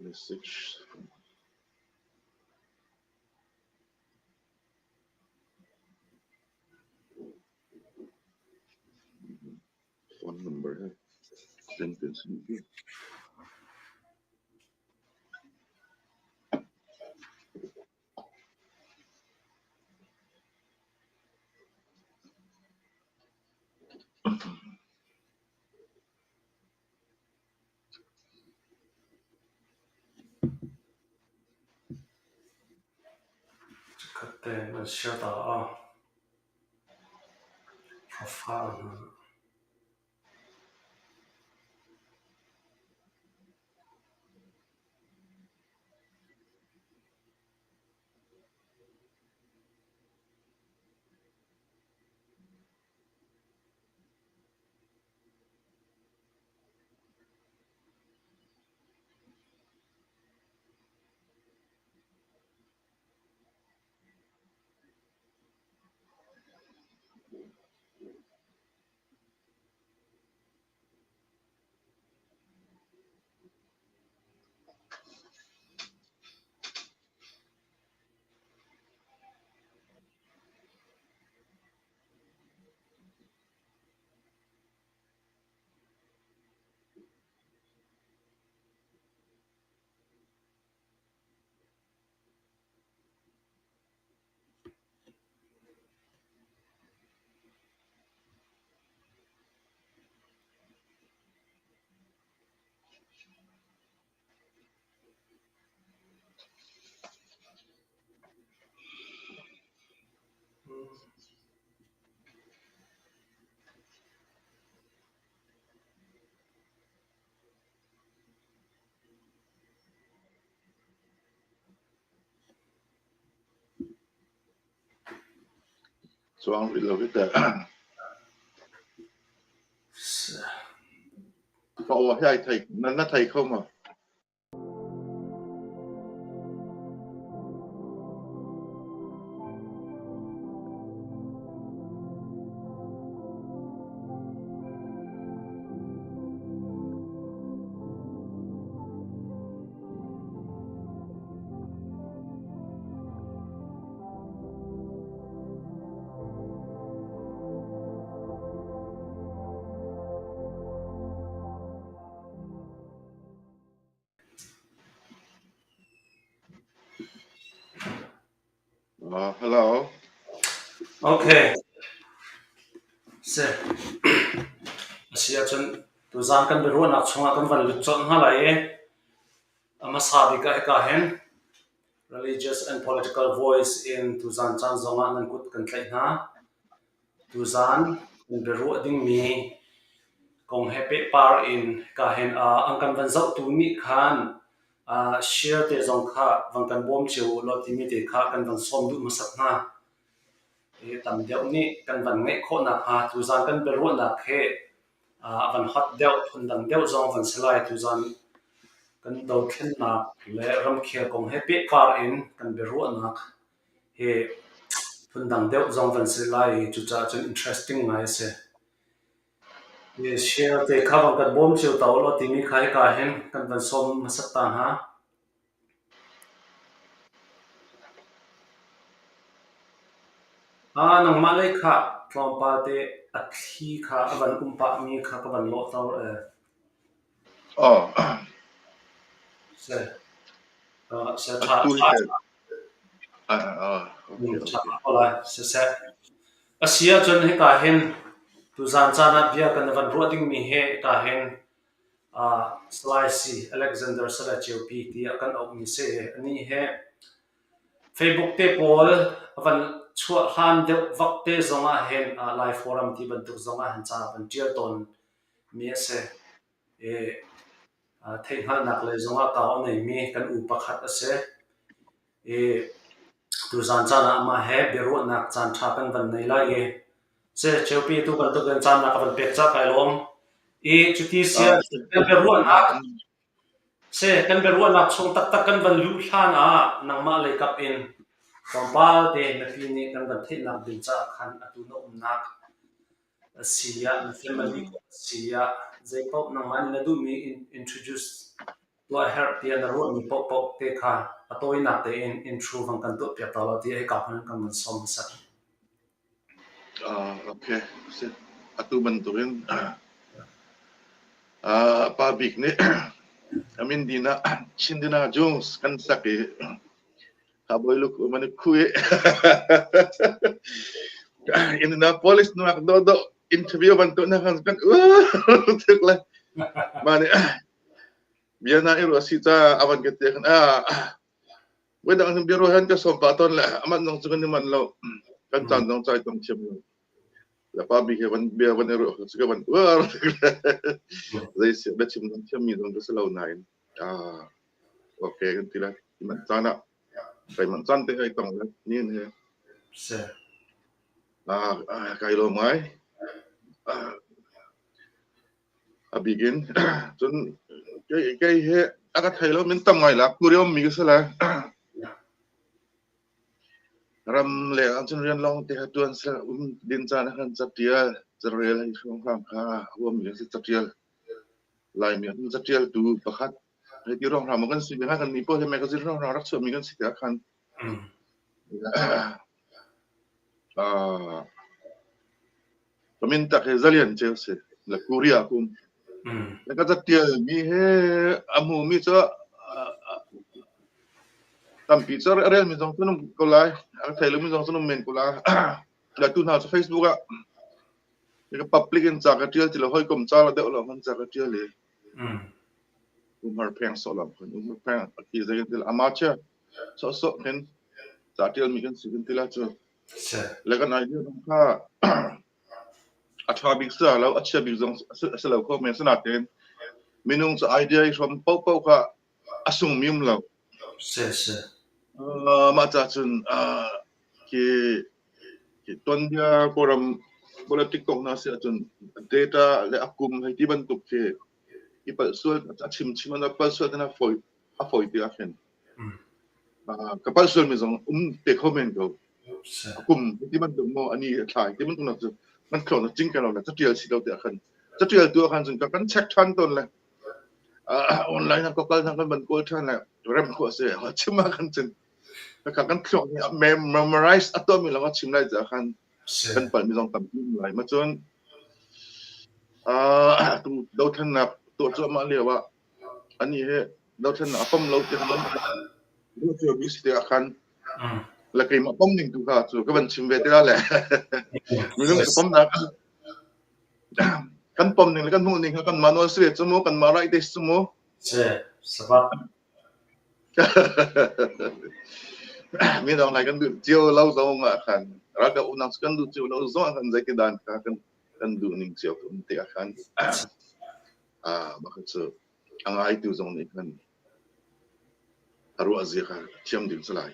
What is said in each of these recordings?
Message. Phone number hi send si. Chikkhat te nan share ta ah profile hna. Cuang rih lo hi teh. Ka aw hi ai thei na thei kho maw? Hello. Okay. Si. A si ahcun tuzaan kan biaruahnak chungah kan van lut colh hna lai i a hmasa bik ah hika hin Religious and Political Voice in tuzaan caan zongah nan kut kan tlaih hna. Tuzaan kan biaruah dingmi kong he pehpar in hika hin an kan van zohtu nih khan share te zong kha van kan bawm cio u law timi te kha kan van sawm duh hmasat hna. Hi tam deuh nih kan van ngeih khawh nakhnga tuzaan kan biaruahnak hi a van hot deuh, phundang deuh zong van si lai. Tuzaan kan dothlennak le ramkhel kong he pehpar in kan biaruahnak hi phundang deuh zong van si lai i cucaah cun interesting ngai a si. Hi share te kha van kan bawm cio ta u law timi kha hika hin kan van sawm hmasat ta hna. Nangmah lei kha tlawmpal te a thli kha a van um pahmi kha ka van lawhter ee. Aw. Seh. Seh ṭha. Atu hi okay, Ṭha ko lai. Siseh. A si ahcun hika hin tuzaan caan ah bia kan van ruah dingmi hi hika hin Salai Si Alexander Salai Ceupi tiah kan auhmi si. Anih hi Facebook te pawl a van chuah hlan deuh vak te zong ah hin Lai Forum ti bantuk zong ah hin ca a van ṭial tawnmi a si. I theihhngalhnak lei zong ah kau a neimi kan u pakhat a si. I tuzaan caan ah amah he biaruahnak caanṭha kan van nei lai i si Ceupi tu bantuk in caan na ka van pek cah kai lawm. I cuti si kan biaruahnak si kan biaruahnak chung taktak kan van luh hlan ah nangmah lei kap in tlawmpal te mipi nih kan van theihnak ding caah khan atu na umnak a si ah na family a si ah zei paoh nangmah nih na duhmi in introduce. Tuah herh tiah na ruahmi paohpaoh te kha a tawinak tein intro van kan tuahpiak ta law tiah hika hmun in kan van sawm hmasat. Okay. Atu bantukin pa bik nih amin dina Chindina Jones kan sak i Haboi luk man khu i Indianapolis nuak do do interview bantuk na kan kan tuk le ma nih bia na i ruah si ca avan ka te khan a voi dang hin bia ruah han ka som pa ton le aman nong chu kan i man lo kan caan zong chai tong thiam lo le pa bi he van bia van i ruah chu ka van uar zei si bia chim zong thiam mi zong ka si lo nain ah okay kan ti la man caan ah kai man caan te kai tong le ni he Se. Ah kai lo ngai a bik in cun kei he a ka thei lo min tam ngai la kuriom mi ka si lai ram le ah cun rian long te ha tuan sel um din caan ah khan catial carel hei hruang hram kha huam mi si catial laimi ah catial tu pakhat hei ti rong hram kan si mi kan ni pawl he magazine rong rak chuah mi kan si te khan Ka min tak hi Zalian Ceu si. Le Korea ka um. Le ka catial mi he a hmu mi cu tampi cu a rel mi zong cu um ko lai. A thei lo mi zong cu um men ko lai. Le tu hna cu Facebook ah ka public in ca ka tial ti lo hawikom ca la deuh lo hman ca ka tial i umhar pheng sawh lam khan umhar pheng a ki zei kan ti amateur sawh sawh khin ca tial mi kan si kan ti la cu Le kan idea zong kha a ṭha bik si lo, a chia bik zong a si lo kho men. Asinain minung cu idea i hrawm paohpaoh kha a sungmi um lo. Mah ca cun khi tuanbia Kawlram politic kong hna si ahcun data le a kum hei ti bantuk khi i palh sual a chim chim an palh sual a fawi a fawi ti ah khin ka palh sualmi zong um te kho men ko. A kum ti bantuk maw ani a thlai ti bantuk nak cu kan thlon na cing lo le catial si lo ti ah khan catial tu ah khan cun kan check than ton le online na kokal na kan ban kawl than le rem kho se chim ah khan cun ka kan thlok ni memorize a to mi long chim lai cha khan kan palh mi zong tampi um lai ma cun tu dothlennak tuah cuahmah lio ah ani he dothlennak a pom lo ti khan ruah cio mi si tikah khan le keimah pom ning tu kha cu ka van chim ve te la le minung ka pomnak kan pom ning le kan hmuh ning kha kan mah nawl si ve cu mu kan mah right te si mu Se sabak. Mi dang lai kan duh cio lo zong ah khan ralkap unang kan duh cio lo zong ah khan zei dan kha kan kan duh ning cio um te ah khan ah mah cu a ngaitu zong nih khan a ruah zia kha thiam ding si lai.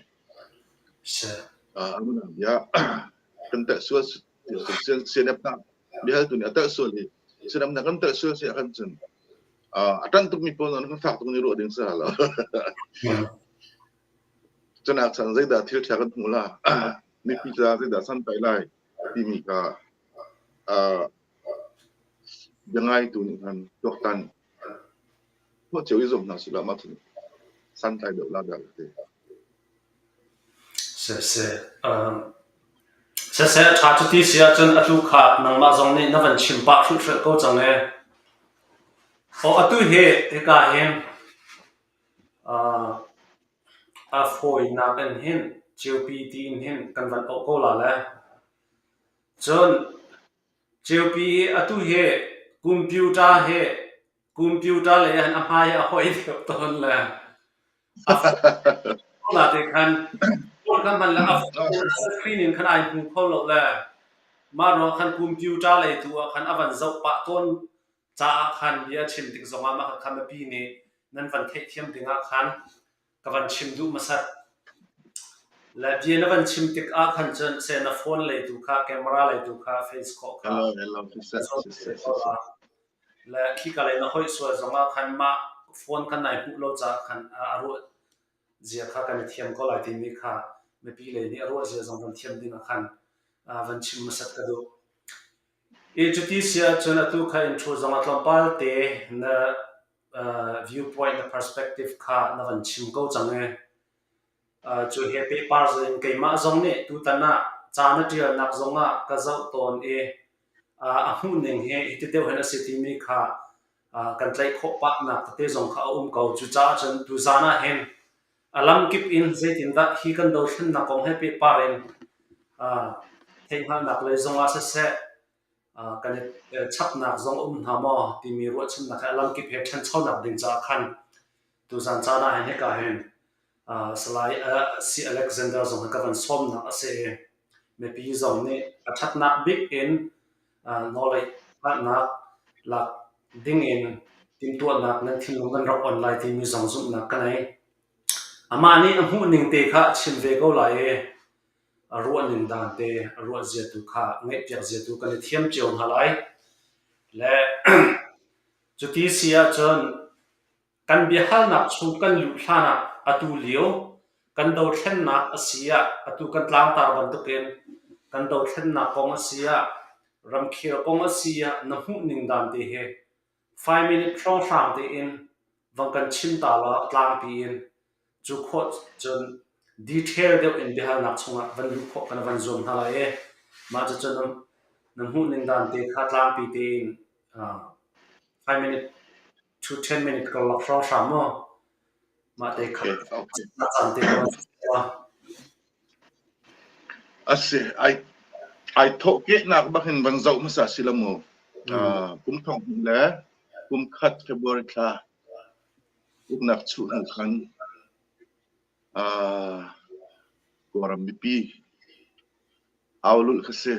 Ah bia kan telh sual CNF na biahaltu nih a telh sual i CNF na kan telh sual si ah khan cun a ṭanh tukmi pawl kan fak tuk nih ruah ding si lo. Cunak chan zeidah thil ṭha kan hmuh la mipi ca zeidah santai lai timi kha biangaitu nih khan tuaktan tuah cio i zuam hna sih law mah cun santlai deuh la dah ka ti. Siseh, siseh ṭha cuti si ahcun atu kha nangmah zong nih na van chim pah hrulhhrelh ko cang ee. Aw atu hi hika hin a fawinak in hin Ceupi tiin hin kan van auh ko la le. Cun Ceupi i atu hi computer hi computer lei ah hin a hmai a hoi deuh tawn le a phone te khan phone kha hman le a screen in khan ai hmu kho lo le mah ruang khan computer lei tu ah khan a van zoh pah tawn caah khan bia chim tik zongah mah kha mipi nih nan van theihthiam ding ah khan ka van chim duh hmasat. Le bia na van chim tik ah khan cun seh na phone lei tu kha camera lei tu kha face khawh kha Hello, hello, siseh, siseh, siseh. Le khika lei na hoih sual zong ah khan mah phone khan nai hmuh lo caah khan a ruah zia kha kan i thiam ko lai timi kha mipi lei nih a ruah zia zong van thiam ding ah khan van chim hmasat ka duh. I cuti si ahcun atu kha intro zong ah tlawmpal te na viewpoint na perspective kha na van chim ko cang i cu he pehpar in keimah zong nih tutan ah ca na ṭialnak zong ah ka zoh tawn i a hmuhning hi hiti deuh hin a si timi kha kan tlaih khawh pahnak tete zong kha a um ko. Cucaah cun tuzaan ah hin a lamkip in zeitindah hi kan dothlennak kong he pehpar in theihhngalhnak lei zong ah siseh, kan i chapnak zong a um hna maw timi ruahchannak he a lamkip he ṭhanchonak ding caah khan tuzaan caan ah hin hika hin Salai C. Alexander zong hi ka van sawmnak a si i mipi zong nih a ṭhatnak bik in knowledge hngalhnak lak ding in timhtuahnak nan thinlung nan rak on lai timi zong zumhnak ka ngei. Amah nih a hmuhning te kha a chim ve ko lai i a ruahning dan te, a ruah zia tu kha ngaihpiak zia tu kan i thiam cio hna lai. Le cuti si ahcun Kan biahalnak chung kan luh hlanah atu lio kan dothlennak a si ah atu kan tlangtar bantukin kan dothlennak kong a si ah ramkhel kong a si ah na hmuhning dan te hi 5 minute hrawnghrang tein vang kan chim ta law tlangpi in cu khawh cun detail deuh in biahalnak chungah van luh khawh kan van zuam hna lai i mah cucun na hmuhning dan te kha tlangpi tein 5 minute to 10 minute karlak hrawnghrang maw mah te kha caan te kha. A si, ai thawhkehnak bak in van zoh hmasa si lo mu. Kum thong hnih le kum khat February thla uknak chuh hnu khan Kawlram mipi au lulh kha si.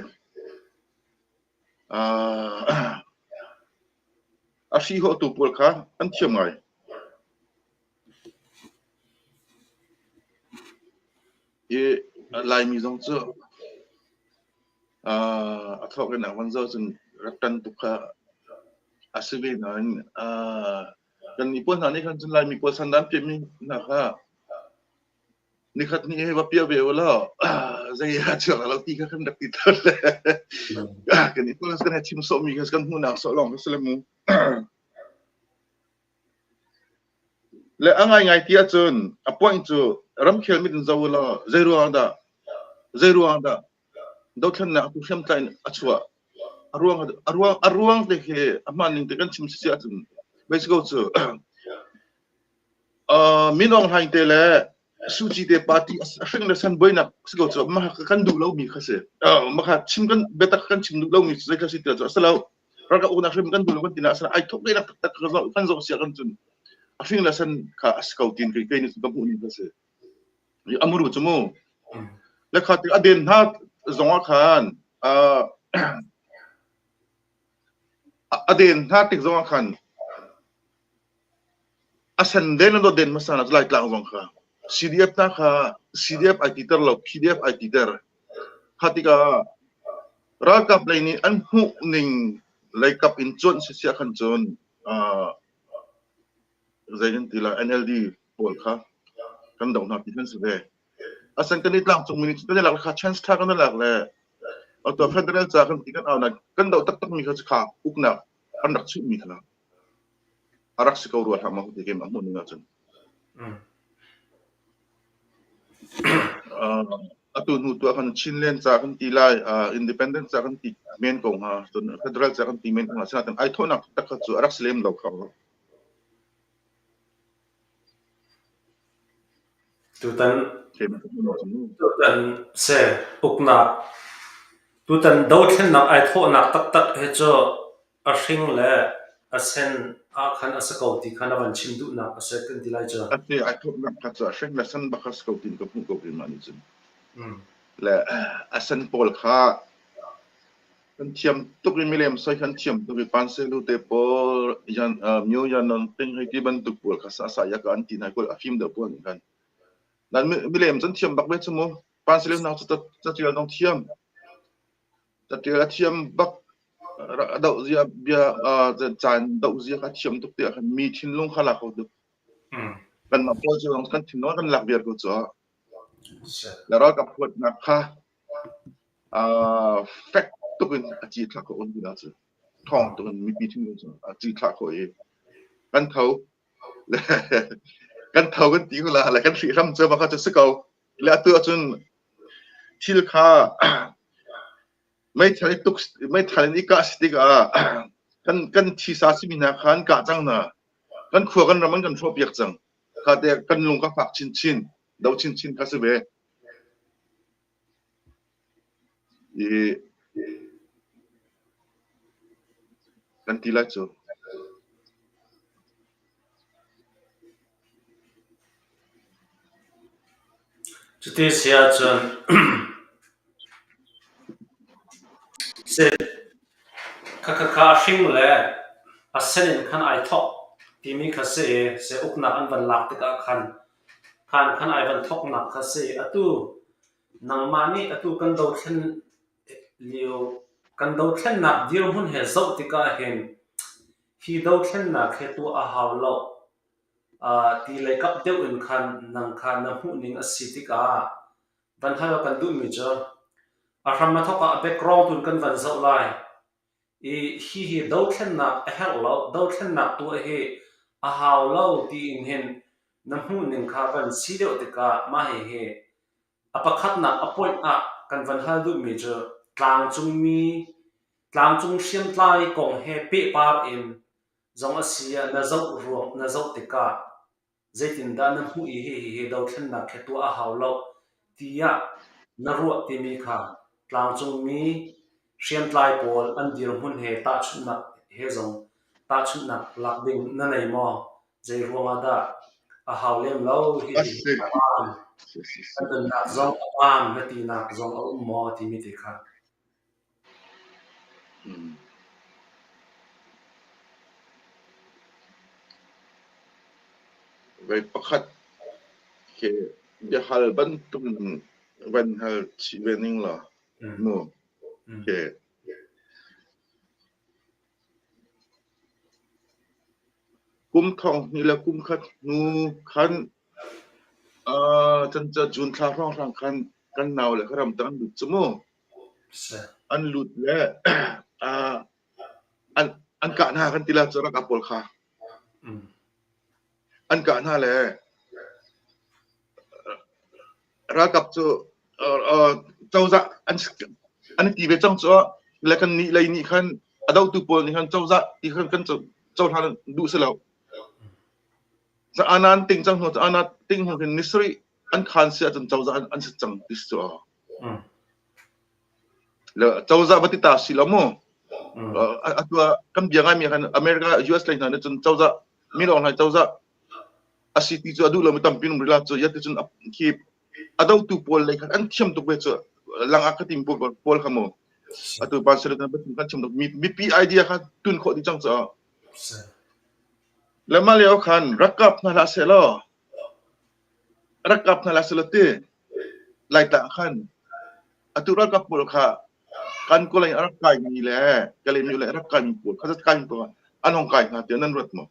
A hrihhawhtu pawl kha an thiam ngai. I Laimi zong cu a thawk in a van zoh cun rak ṭan tuk kha a si ve nain kannih pawl hna nih khan cun Laimi pawl sandan piahmi hna kha nikhat ni hi va piah ve u law zei ah chuak lo ti kha kan rak ti tawn le kan i pawl kan chim sawhmi kha kan hmuhnak sawh lawng kha si le mu. Le a ngaingai ti ahcun a point cu ramkhel mit in zoh u law zei ruang dah zei ruang dah dothlennak tu hriamtlai in a chuah a ruang a ruang a ruang te khi a hmaan ning te kan chim si ahcun basically cu Min Aung Hlaing te le Suu Kyi te party a hring le san buainak si ko cu mah kan duh lomi kha si. Mah kha chim kan biatak kan chim duh lomi zei kha si ti cu a si lo. Ralkap uknak hrim kan duh lo kan ti na asana ai thok nak taktak kan zoh kan zoh sia kan cun a hring le san kha a si ko tin kei kei nih ka hmuh ning kha si. Amuru cu mu. Le kha tik a den hna zong ah khan a den hna tik zong ah khan A sen den an dawt den hmasa na cu Laitlang zong kha CDF hna kha CDF ai titer lo PDF ai titer. Kha tikah ralkap lei nih an hmuh ning leikap in cuanh sisiah khan cun zei kan ti lai NLD pawl kha kan doh hna ti kan si ve. Asan kan i tlangcung mi nih kan i lak kha chance tha kan i lak le atu federal ca kan ti kan au na kan doh taktak mi kha cu kha uknak an rak chuh mi kha a rak si ko rua hlah maw ti keimah hmuh ning ahcun. Atu hnu tu ah khan Chinland ca kan ti lai, independent ca kan ti men ko hnga, cun federal ca kan ti men ko hnga. Asinain ai thawhnak taktak kha cu a rak si lem lo kho. Tutan tutan se uknak tutan dothlennak ai thawhnak taktak hi cu a hring le a sen ah khan a si ko ti kha na van chim duhnak a si kan ti lai cu. A ti ai thawhnak kha cu a hring le sen bak a si ko tiin ka hmuh ko keimah nih cun. Le a sen pawl kha kan thiam tuk i milem soi kan thiam tuk i panselu te pawl yan myo yan non ting hei ti bantuk pawl kha sa sa ya ka an ti nai pawl a fim deuh pawl nih khan. Nan milem cun thiam bak ve cu mu. Panselu nang cu catial dong thiam. Catial a thiam bak a doh zia bia caan doh zia kha thiam tuk tiah khan mi thinlung kha lak ko tuk. Kanmah pawl cu kan thinlung kan lak viar ko cu. Le ralkap huatnak kha fek tuk in a ci thlak ko um ti cu. Thawng tuk in mipi thinlung cu a ci thlak ko i. Kan tho. Kan tho kan ti hula le kan hrihhram cu mah kha cu si ko. Le atu ahcun thil kha meithal i tuk meithal in i kah si tikah kan kan thisa simi hna kha an kah cang hna. Kan khua kan ram an kan hrawhpiak cang. Kha te kan lung ka fak chinchin, do chinchin kha si ve. I kan ti lai cu. Cuti si ahcun khakha a hring le a sen in khan ai thawk timi kha si i seh uknak an van lak tikah khan khan khan ai van thawknak kha si. Atu nangmah nih atu kan dothlen lio kan dothlennak dirhmun he zoh tikah hin hi dothlennak he tuah a hau lo ti lei kap deuh in khan nang kha na hmuhning a si tikah van hal kan duhmi cu a hram a thawk ah a background tun kan van zoh lai i hihi dothlennak a herh lo, dothlennak tuah hi a hau lo tiin hin na hmuhning kha van si deuh tikah mah hihi a pakhatnak a point ah kan van hal duhmi cu tlangcungmi tlangcung hriamtlai kong he pehpar in zong a si ah na zoh ruang na zoh tikah Zeitindah na hmuh i hihi dothlennak khi tuah a hau lo tiah na ruah timi kha tlangcungmi hriamtlai pawl an dirhmun he tahchunhnak he zong tahchunhnak lak ding na nei maw? Zei ruangah dah a hau lem lo hihi a hmaan, kan tonnak zong a hmaan na tinak zong a um maw timi te kha. Voi pakhat khi biahal bantuk in van hal chih ve ning law mu khi kum thong hnih le kum khat hnu khan canca June thla hrawnghrang khan kan nau le ka ramtang an lut cu mu. An lut le an an kah hna kan ti la cu ralkap pawl kha. An kah hna le ralkap cu cozah an an ti ve cang cu le kan nih lei nih khan a dotu pawl nih khan cozah ti khan kan cohlan duh si lo. Ana an ting cang hnu ana ting hnu hin ni sarih an khan si ahcun cozah an si cang ti si cu. Le cozah va ti ta si lo mu. Atu kan bia ngaimi khan America US lei hna nih cun cozah mi lawng hlai cozah a si ti cu a duh lomi tampi um rih la cu ya ti cun khi a dotu pawl lei khan an thiam tuk ve cu langak ka tim pawl pawl kha mu atu pa sir kan kan thiam tuk mipi idea kha tun khawh dih cang cu le mah lio khan rakap hna hlah seh law Rak kap hna lai selaw ti Laitlang ah khan atu ralkap pawl kha kan kawlei a rak kaimi le Kalaymyo lei a rak kaimi pawl kha kaimi pawl an hong kai hna tiah nan ruat maw?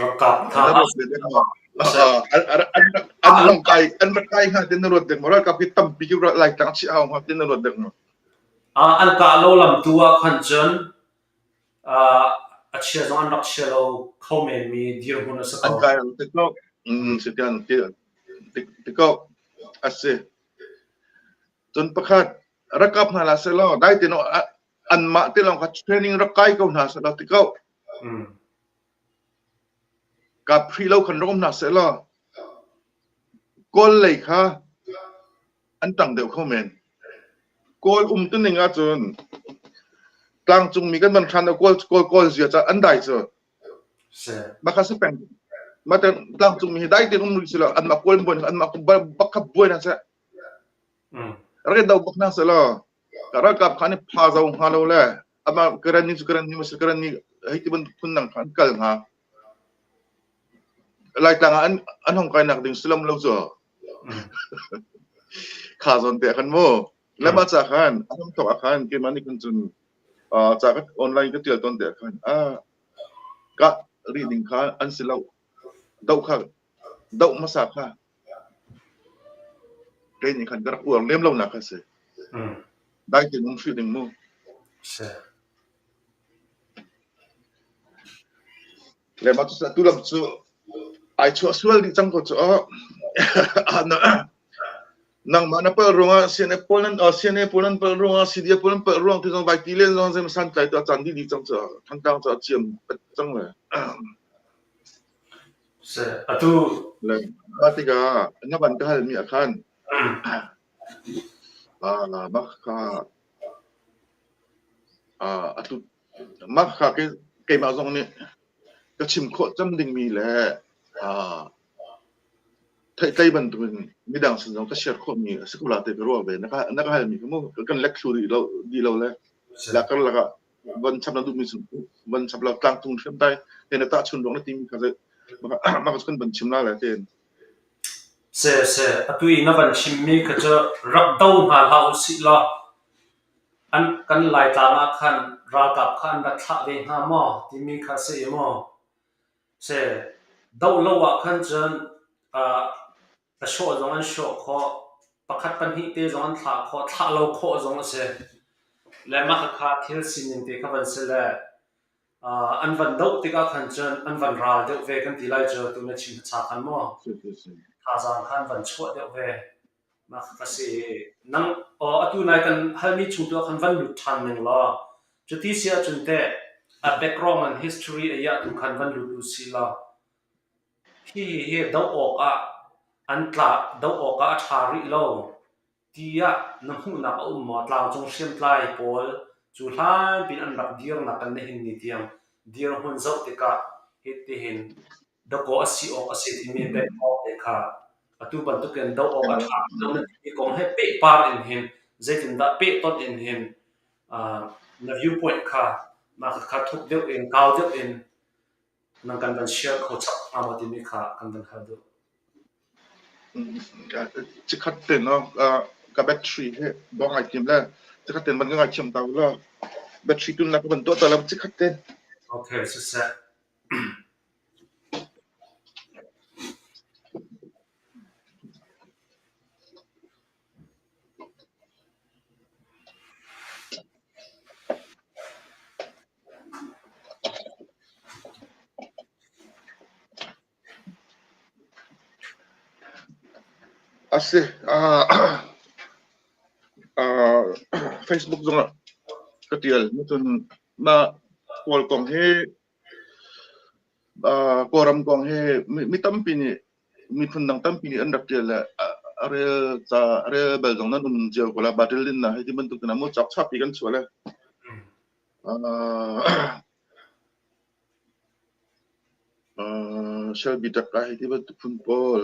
Rakap hna Nan ruat ve dek maw? An hong kai an rak kai hnga tiah nan ruat dek maw? Ralkap hi tampi khi Laitlang a chiah hau hnga tiah nan ruat dek maw? An kah lo lam tu ah khan cun A chia zong an rak chia lo kho menmi dirhmun a si An ko. kai ti ko. Si tian ti ti ko. A si. Cun pakhat rak kap hna la selaw dai te no anmah te lawng kha training rak kai ko hna selaw ti ko. Kap hri lo khan rak um hna selaw Kawl lei kha an ṭang deuh kho men. Kawl umtuning ahcun tlangcungmi kan van hran kawl kawl kawl zia ca an dai cu. Mah kha si peng. Mah tlangcungmi hi dai tein um rih silo anmah kawl buai anmah bak kha buai hna seh. Rak i do bak hna selaw ralkap kha an i pha zo hnga lo le amah Karen ni cu Karen ni maw Karen ni hei ti bantuk phun dang kha an kal hnga. Laitlang ah an an hong kainak ding silam lo cu. Kha zawn te khan mu. Le mah ca khan a hram thawk ah khan keimah nih khan cun ca ka online ka tial tawn te khan a ka rih ding kha an si lo. Doh kha doh hmasa kha kei nih khan ka rak uar lem lo nak kha si. Dai tein um hrih ding mu. Si. Le mah cu tu lam cu ai chuah sual dih cang ko cu nangmah na palh ruangah CNA pawl nan CNA pawl nan palh ruangah CDF pawl nan palh ruang ti zong vai ti len zong zei san tlai tu a caan dih dih cang cu Thantlang cu a ciam pat cang le. Se atu le mah tikah na van ka hal mi ah khan mah kha atu mah kha keimah zong nih ka chim khawh cem dingmi le theihtlei bantukin midang sin zong ka share khawhmi a si ko la te ka ruah ve. Na ka na ka halmi kha mu kan lek thlu rih lo dih lo le la karlak ah van chap na duhmi cu van chap lo tlangtung hriam tai te na tahchun ruang na timi kha mah ka kan van chim la le ten. Se se atu i na van chimmi kha cu rak do hna hlah usih law An kan Laitlang ah khan ralkap kha an rak thlah ve hnga maw timi kha a si i maw? Si, doh lo ah khan cun a hrawh zong an hrawh khawh, pakhat pahnih te zong an thlah khawh, thlah lo khawh zong a si. Le mah khakha thil sining te kha van si le an van doh tikah khan cun an van ral deuh ve kan ti lai cu tu na chim hmasa khan maw? Thazaang kha an van chuah deuh ve. Mah ka si. Nang atu nai kan halmi chung tu ah khan van lut ṭhan ning law, cuti si ahcun teh a background and history a iah tu khan van lut u sih law, hi hi doh awk ah an tla doh awk ah a ṭha rih lo tiah na hmuhnak a um maw? Tlangcung hriamtlai pawl cu hlan piin an rak dirnak kan nihin ni tiang dirhmun zoh tikah hitihin dawkaw a si awk a si timi background te kha atu bantukin doh awk a ṭha lo na timi kong he pehpar in hin zeitindah pehtonh in hin na viewpoint kha mah kha thuk deuh in kau deuh in nang kan van share kho chap hnga maw timi kha kan van hal duh. Cikhat te no ka battery he bong ai tim le cikhat ten van ka ngai thiam ta la battery tun la ka van tuah ta la cikhat ten. Okay, siseh. A si. Facebook zongah ka ṭial. Cun mah Kawl kong hi Kawlram kong hi mi tampi nih miphun dang tampi nih an rak ṭial le a rel ca a rel bal zong nan um cio ko la. Battle din na hei ti bantuk te na mu cawk chapi kan chuah le. Shelby Duck hei ti bantuk phun pawl,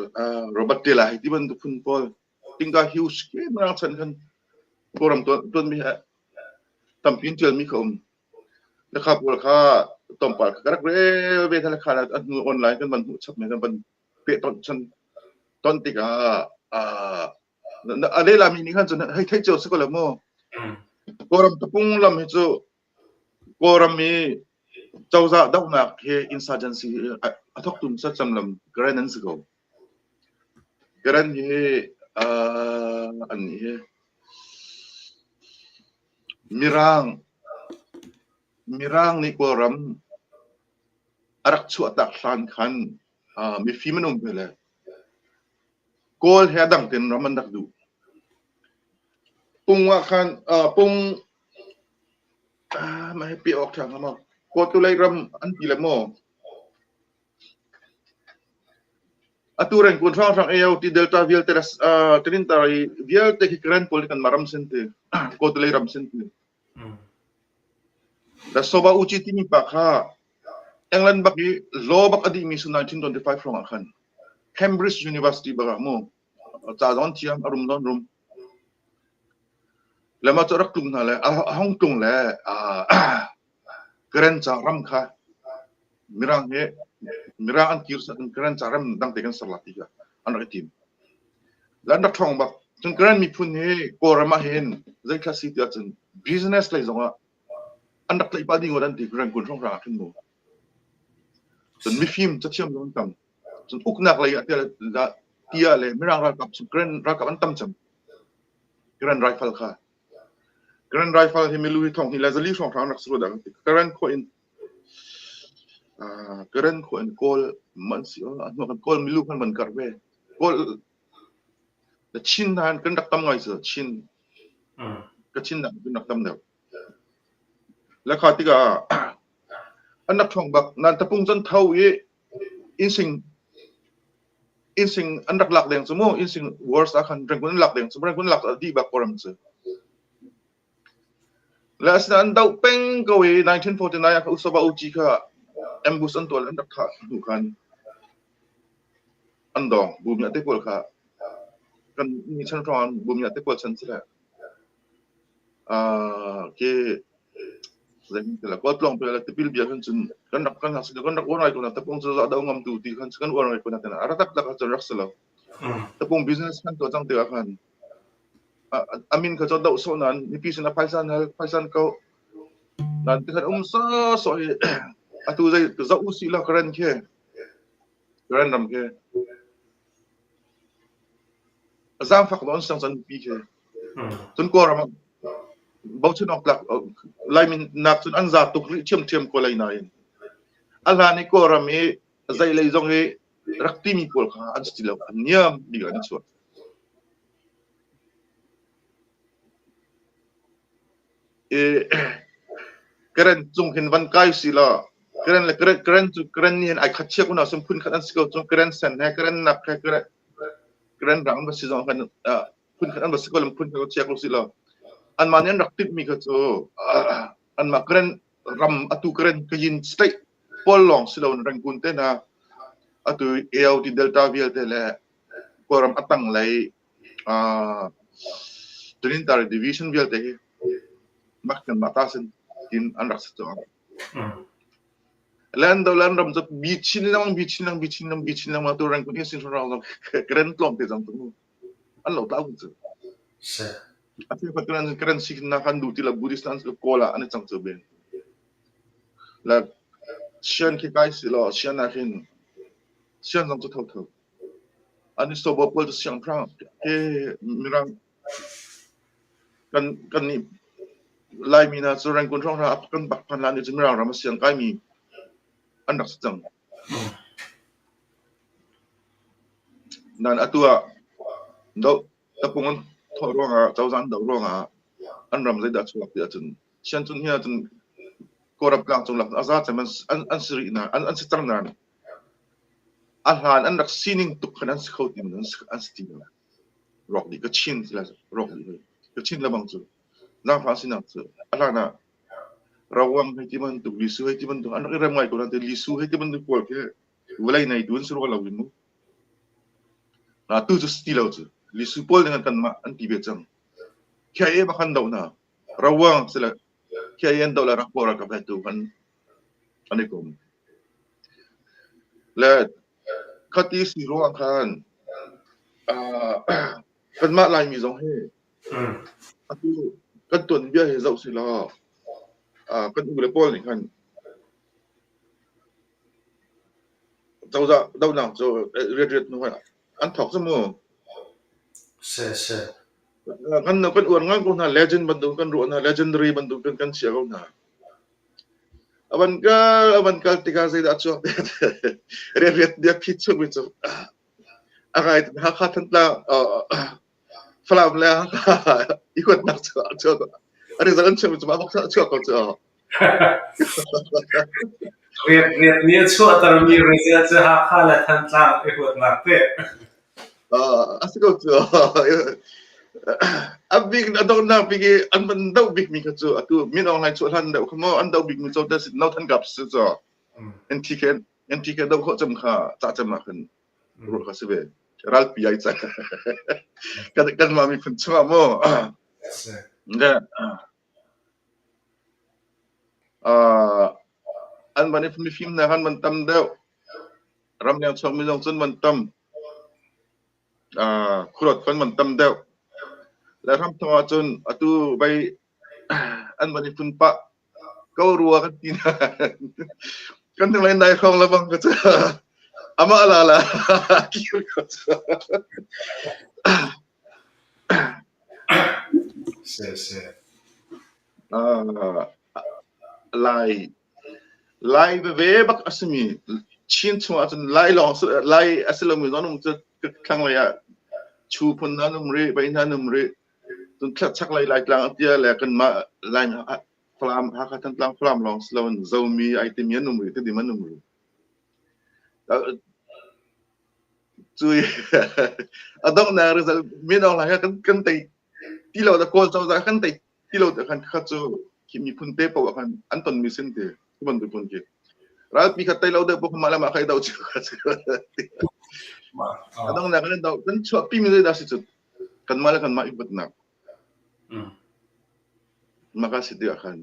Robert Taylor hei ti bantuk phun pawl, Tinka Hughes ke mirang chan khan Kawlram tuanmi he tampi in ṭialmi kha um. Lekha pawl kha tlawmpal kha ka rak rel ve hna lekha a hnu online kan van hmuh chap kan van peh ton chan ton tikah a lelami nih khan cun hei theih cio si ko le mu. Kawlram tapung lam hi cu Kawlram i cozah dohnak hi insurgency a thawktu hmasa cem lam Karen an si ko. Karen hi an nih hi Mirang Mirang nih Kawlram a rak chuahtak hlan khan mifim an um ve le Kawl he a dang tein ram an rak duh. Pung ah khan pung mah hi piah awk ṭha hnga maw? Kawtulei ram an ti le maw? Atu Rengkun hrawnghrang AO ti Delta vialte le Tilintar i vialte khi Karen pawl hi kanmah ram sin ti Kawtulei ram sin ti. Le Soba Uci timi pa kha England bak i law bak a dihmi su 1925 hrawng ah khan Cambridge University bak ah mu ca zong thiam a rum zong rum. Le mah cu a rak tlung hna le a hong tlung le Karen ca ram kha Mirang he Mirang an kir Karen ca ram dang te kan ser la ti kha an rak i tim. Le an rak ṭhawng bak. Cun Karen miphun hi Kawlram ah hin zeithla si ti ahcun business lei zongah an rak tlaih pah ding an ti Rangoon hrawnghrang ah khin mu. Cun mifim cathiam zong an tam. Cun uknak lei ah tiah le Mirang ralkap cu Karen ralkap an tam cem. Karen rifle kha. Karen rifle hi milu hi thong hi le zali hrawnghrang rak si ru dah kan ti. Karen khawh in. Karen khua in Kawl man si a hnu kan Kawl milu kan man kar ve. Kawl Chin nain kan rak tam ngai cu Chin Kachin nak kan rak tam deuh. Le kha tikah an rak ṭhawng bak nan tapung cun tho i innsing innsing an rak lak deng cu mu innsing wars ah khan Rangoon an lak deng cu Rangoon lak a dih bak Kawlram cu. Le asinain an doh peng ko i 1949 ah kha Usaba Uci kha ambush an tuah le an rak thah hnu khan an dawng. Bumia te pawl kha kan ni chan hrawng ah Bumia te pawl chan si le Ke zeitintiah khualtlawng pe le tipil bia khan cun kan rak kan kan rak uar ngai ko na tapung cu do ngam tu ti khan kan uar ngai ko na tina a rak tak cun rak si lo. Tapung business kan tuah cang tikah khan amin kha cu doh sawh nain mipi sin a phaisa hal phaisan ko nan ti khan um so so hi atu zei zoh usih la karen khi karen ram khi Zaangfak nawn sang cun nupi khi. Cun Kawlram ah bochan awk tlak Laimi nak cun an za tuk rih ṭhiamṭhiam ko lai nain a hlan i Kawlram i zeilei zong i rak timi pawl kha an si ti lo. An niam bik an i chuah. I Karen cung hin van kai si law Karen le Karen Karen cu Karen nih hin ai khat chia kun ahcun phun khat an si ko cun Karen sen he Karen nak he Karen Karen rang an va si zong kan phun khat an va si ko lam phun khat chia ko si law anmah nih an rak timhmi kha cu anmah Karen ram atu Karen Kayin state pawl lawng si loin Rangoon te hna atu AOT Delta vialte le Kawlram a tanglei Tanintari division vialte hi mak kan mah ta sin tin an rak si cang. Lan do lan ram cu bi chin lang bi chin lang bi chin lang bi chin lang ma tu rang kun hin sin rang zong kren tlawm te zong tu an lo tau cu. Se. A thil khat kan kren si na kan du ti la Buddhist an kawl ah an cang cu ben. La sian khi kai si lo sian ah khin sian zong cu tho tho. An i sobo pawl cu siangpahrang ke Mirang kan kan nih Laimi hna cu Rangoon hrawnghrang a kan bak phan hlan cu Mirang ram a siang kaimi an rak si cang. Nain atu ah doh tapung an thawh ruangah cozah an doh ruangah an ram zeidah chuak ti ahcun Siancun hi ahcun Kawlram tlangcung lak a za cem an si rih na an si cang nain A hlan an rak sining tuk khan an si kho ti an si ti lo. Rawk dih Kachin rawk dih Kachin lebang cu zaangfah sinak cu a hlan ah Rawang hei ti bantuk Lisu hei ti bantuk an rak i rem ngai ko nain Lisu hei ti bantuk pawl khi vawlei neitu an si rua lo in mu. Tu cu si ti lo cu. Lisu pawl nih khan kanmah an ti ve cang. KIA bak an doh hna. Rawang sile KIA an doh le rak pawl ralkap he tu kan an i kom. Le khati si ruang khan kanmah Laimi zong hi atu kan tuanbia hi zoh si law kan u le pawl nih khan cozah dohnak cu riat riat hnu an thawk cu mu. Se se. Kan kan uar ngang ko hna legend bantuk kan ruah hna legendary bantuk kan kan chia ko hna. A van kal a van kal tikah zeidah a chuak riat riat dia phit chungmi cu a ngai Hakha Thantlang Falam le Hakha i huatnak cu a chuak a result an chuahmi cu mah bak a chuak ko cu. Riat riat nih a chuahtermi result cu Hakha le Thantlang i huatnak te. A si ko cu. A bik a donghnak bik i an van doh bikmi kha cu atu Min Aung Hlaing chuah hlan deuh kha maw an doh bikmi cu te No Than Kap si cu. NTK NTK doh khawh cem kha ca cem ah khan ruah kha si ve. Ralpi ai cang. Kan kanmah miphun chungah maw. Le an van i mifimnak an van tam deuh. Ramleng chuakmi zong cun van tam. Khuaruat kan van tam deuh. Le hramthawk ahcun atu vei an van i fun pah ko rua kan ti na. Kan hnulei nai hrawng lebang ka cu amah la la kir ko cu. Se se. Lai. Lai veve bak a simi Chin chungah cun Lai lawng Lai a si lomi zong an um cu thlanglei ah Chu phun hna an um rih, Vai hna an um rih. Cun chaklei Laitlang a tia le kanmah Lai Falam Hakha Thantlang Falam lawng si loin Zomi ai timi an um rih, Tedim an um rih. Cu a donghnak result Min Aung Hlaing kan kan tei ti lo da Kawl cozah kan tei ti lo te khan kha cu khi miphun te paoh khan an tonmi sin ti khi bantuk phun khi ralpi kha tei lo deuh pawh mah le mah kha i do cio kha si a donghnak kan do kan chuahpi mi zeidah si cu kanmah le kanmah i huatnak maka si tikah khan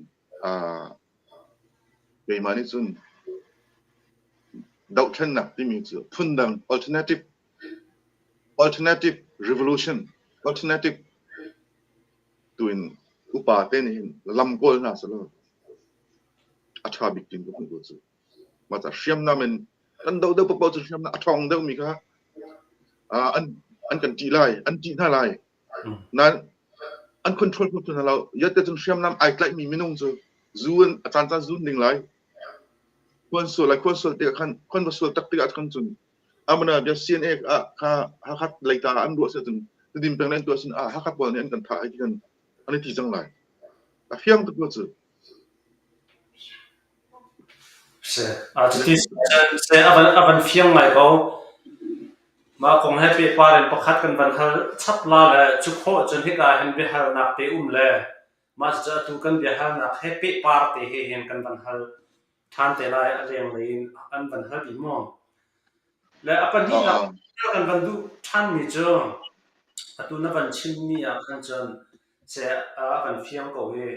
keimah nih cun dohthlennak timi cu phundang alternative alternative revolution alternative tuin upa te nih hin lam kawl hna selaw a ṭha bik tin ka hmuh ko cu. Mah ca hriamnam in kan doh deuh paohpaoh cu hriamnam a ṭhawng deuhmi kha an an kan ṭih lai, an ṭih hna lai. Nain an control kho hna lo. Yatte cun hriamnam ai tlaihmi minung cu zu in a caan caan zun ding lai. Khuan sual lai, khuan sual tikah khan khuan va sual tak tikah khan cun amana bia CNA ah kha Hakha leita an ruah si cun Tedim peng le an tuah sin ah Hakha pawl nih an kan thah ai ti kan an i ti cang lai. A fiang tuk lo cu. Si. Cuti si a van fiang ngai ko. Mah kong he pehpar in pakhat kan van hal chap la le cu khawh cun hika hin biahalnak te um le mah cucu atu kan biahalnak he pehpar te he hin kan van hal ṭhan te lai a lenglei in an van hal dih maw? Le a pahnihnak kan van duh ṭhanmi cu atu na van chimmi ah khan cun seh a van fiang ko i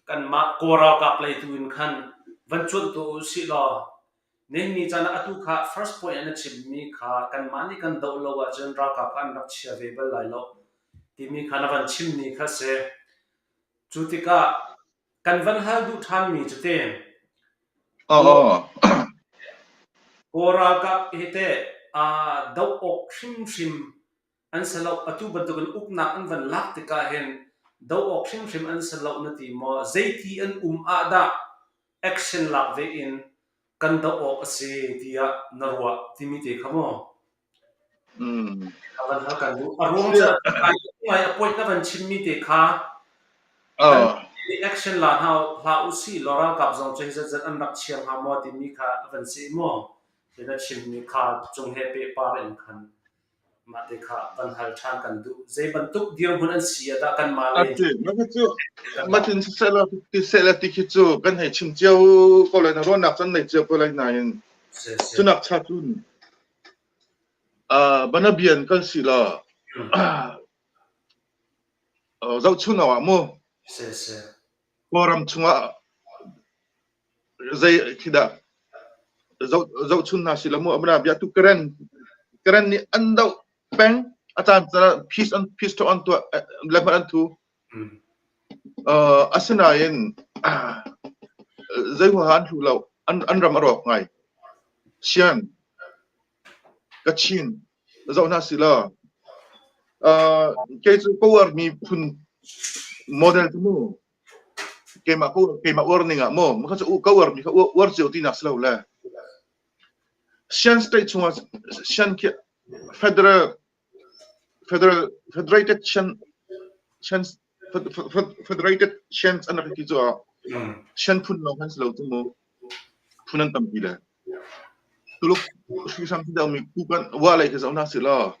kanmah Kawl ralkap lei tu in khan van cuanh tuah u sih law nihin caan ah atu kha first point ah na chimmi kha kanmah nih kan doh lo ahcun ralkap kha an rak chia ve bal lai lo timi kha na van chimmi kha si. Cu tikah Kan van hal duh ṭhanmi cu te Kawl ralkap hi teh doh awk hrimhrim an si lo. Atu bantukin uknak an van lak tikah hin doh awk hrimhrim an si lo na ti maw? Zeiti an um ah dah action lak ve in kan doh awk a si tiah na ruah timi te kha maw? A van hal kan duh. A ruang cu ngai a point na van chimmi te kha kan action la hna hlah u sih law ralkap zong cu hi zatzat an rak chia hnga maw timi kha a van si maw? Hi na chimmi kha cung he pehpar in khan mah te kha van hal ṭhan kan duh. Zei bantuk dirhmun an si ah dah kanmah lei Ati, mah cu matin siseh tiseh ti khi cu kan hei chim cio ko lai na ruahnak can nei cio ko lai nain cunak cha cun Banabian kan si law zohchun awk ah mu Kawlram chungah zei khi dah zohchun hna si law mu bia tu Karen Karen nih an doh peng a caan caan peace an peace talk an tuah le hmanh an thu. Asinain zei huaha an hlu lo an ram a rawk ngai. Sian Kachin zoh hna sih law kei cu ka uarmi phun model cu mu keimah keimah uar ning ah mu kha cu ka uarmi kha uar cio tinak si lo le Shan state chungah Shan khi federal federal federated Shan Shan federated Shan an rak ti cu ah Shan phun lawng kan si lo cu mu phun an tampi le Tuluk hringhran si deuhmi kukan wa lei khi zoh hna sih law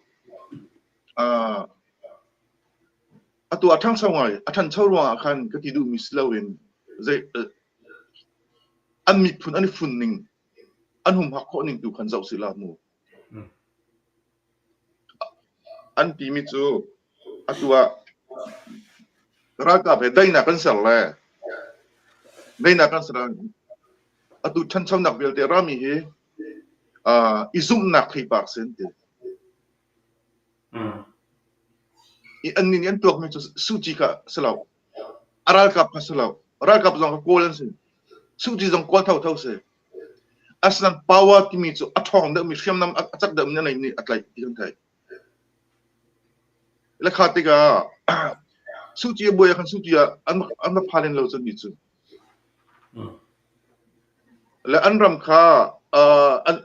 atu a ṭhangcho ngai a ṭhancho ruangah khan ka ti duhmi si loin zei an miphun an i fun ning an humhak khawh ning tu khan zoh sih la mu An timi cu atu ah ralkap he daihnak kan ser le daihnak kan ser atu ṭhanchonak vialte rami hi i zumhnak theipar si an ti. I annih nih an tuakmi cu Suh Kyi kha si lo, a ralkap kha si lo, ralkap zong kha Kawl an si. Suh Kyi zong Kawl thotho si. Asinain power timi cu a ṭhawng deuhmi hriamnam a cak deuhmi a neih nih a tlaih ti kan theih. Le kha tikah Suh Kyi a buai ah khan Suh Kyi ah an va pha len lo cun mi cu. Le an ram kha an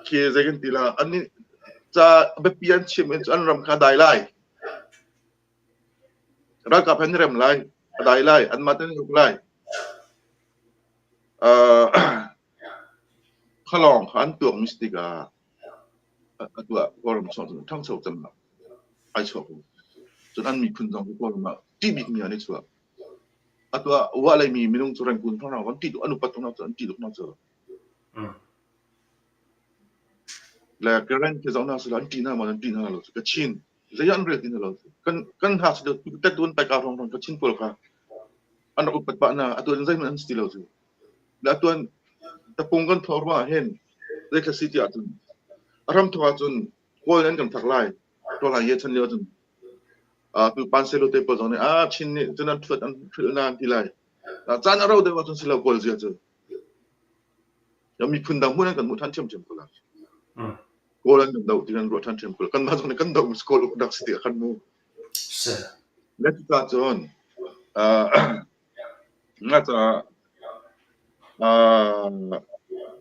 khi zei kan ti la an ca biapi an chim in an ram kha dai lai. Ralkap an rem lai, a dai lai, an mah ten uk lai. Khalawng kha an tuak mi si tikah atu ah Kawlram chung cun ṭhangcho cemnak ai chuak ko. Cun an miphun zong cu Kawlram ah ṭih bikmi an i chuak. Atu ah Wa leimi minung cu Rangoon hrawnghrang an ṭih tuk, an upat tuk hna cu, an ṭih tuk hna cu. Le Karen khi zoh hna sila an ṭih hna maw an ṭih hna lo cu Kachin zei ah an rel ti hna lo. Kan kan hna si tet tuan paika hrawnghrang Kachin pawl kha an rak upat pah hna atu in zeihmanh an si ti lo cu. Le atu an tapung kan thawh ruangah hin zeithla si ti ahcun a hramthawk ahcun Kawl an kan thak lai. Tuah ye chan lio ahcun tu panselo te pawl zong nih ah Chin nih cun an ṭhuat an hrilh na an ti lai. Caan a rau deuh ahcun si lo Kawl zia cu. Miphun dang hmun an kan hmuh ṭhan ṭhiamṭhiam ko lai. Kawl an kan doh ti kan ruah ṭhan ṭhiam ko lai. Kanmah zong nih kan doh mis Kawl uk dak si ti ah khan mu. Le cucaah cun nga caah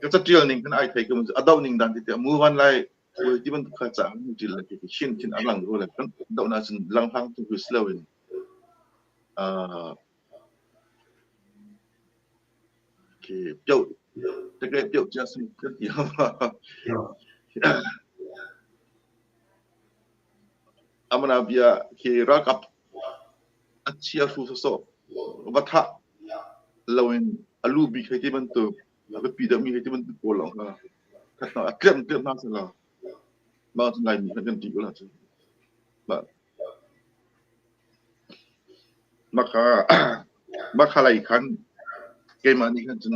ka caṭial ning khan ai thei ko a doh ning dan ti tiah mu van lai Khuai ti bantuk kha ca an ṭil le ti khin khin a lang ro le kan doh na cun langhlang tu si loin khi pio teke pio cia si kan ti amana bia khi ralkap a chia hru sawsawh va thah loin a lu bik hei ti bantuk a biapi deuhmi hei ti bantuk pawl lawng kha khat a tliamh tliamh hna seh law mah cu Laimi kan kan ṭih ko la cu. Mah mah kha mah kha lei khan keimah nih khan cun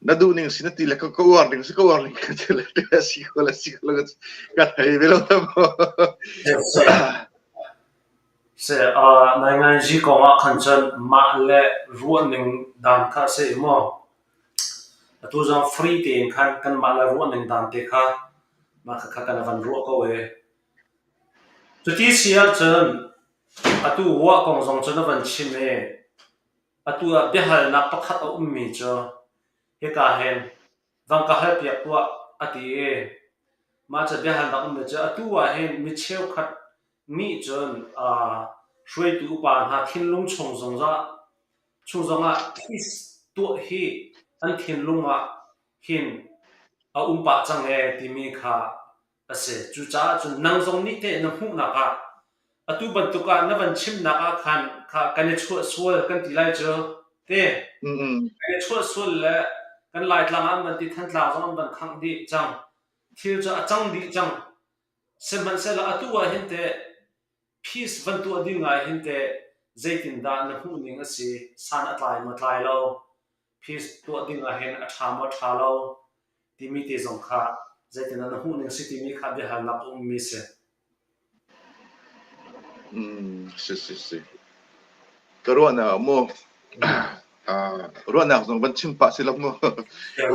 na duh ning si na ti le ka ka uar ning si ka uar ning ka ti le te si ko le si ko le ka thei ve lo ta mo. Nainganzi kong ah khan cun mah le ruahning dan kha a si maw? Atu zong free tein khan kanmah le ruahning dan te kha mah khakha kan van ruah ko ee. Cuti si ahcun atu ruah kong zong cu na van chim i atu ah biahalnak pakhat a ummi cu hika hin Vang ka halpiak tuah, a ti i mah cu biahalnak ummi cu atu ah hin mi cheukhat nih cun hruaitu upa hna thinlung chung zongah chung zongah peace tuah hi an thinlung ah hin a um pah cang ee timi kha a si. Cucaah cun nang zong nih teh na hmuhnak ah atu bantuk ah na van chimnak ah khan kha kan i chuah sual kan ti lai cu te. Kan i chuah sual le kan Laitlang ah an van ti Thantlang zong an van khangh dih cang. Thil cu a cang dih cang. Sihmanhsehlaw atu ah hin teh peace van tuah ding ah hin teh zeitindah na hmuhning a si? San a tlai maw tlai lo? Peace tuah ding ah hin a ṭha maw ṭha lo? Timi te zong kha zeitindah na hmuhning si timi kha biahalnak a ummi si. Si si si. Ka ruahnak ah mu ruahnak zong van chim pah si lo mu.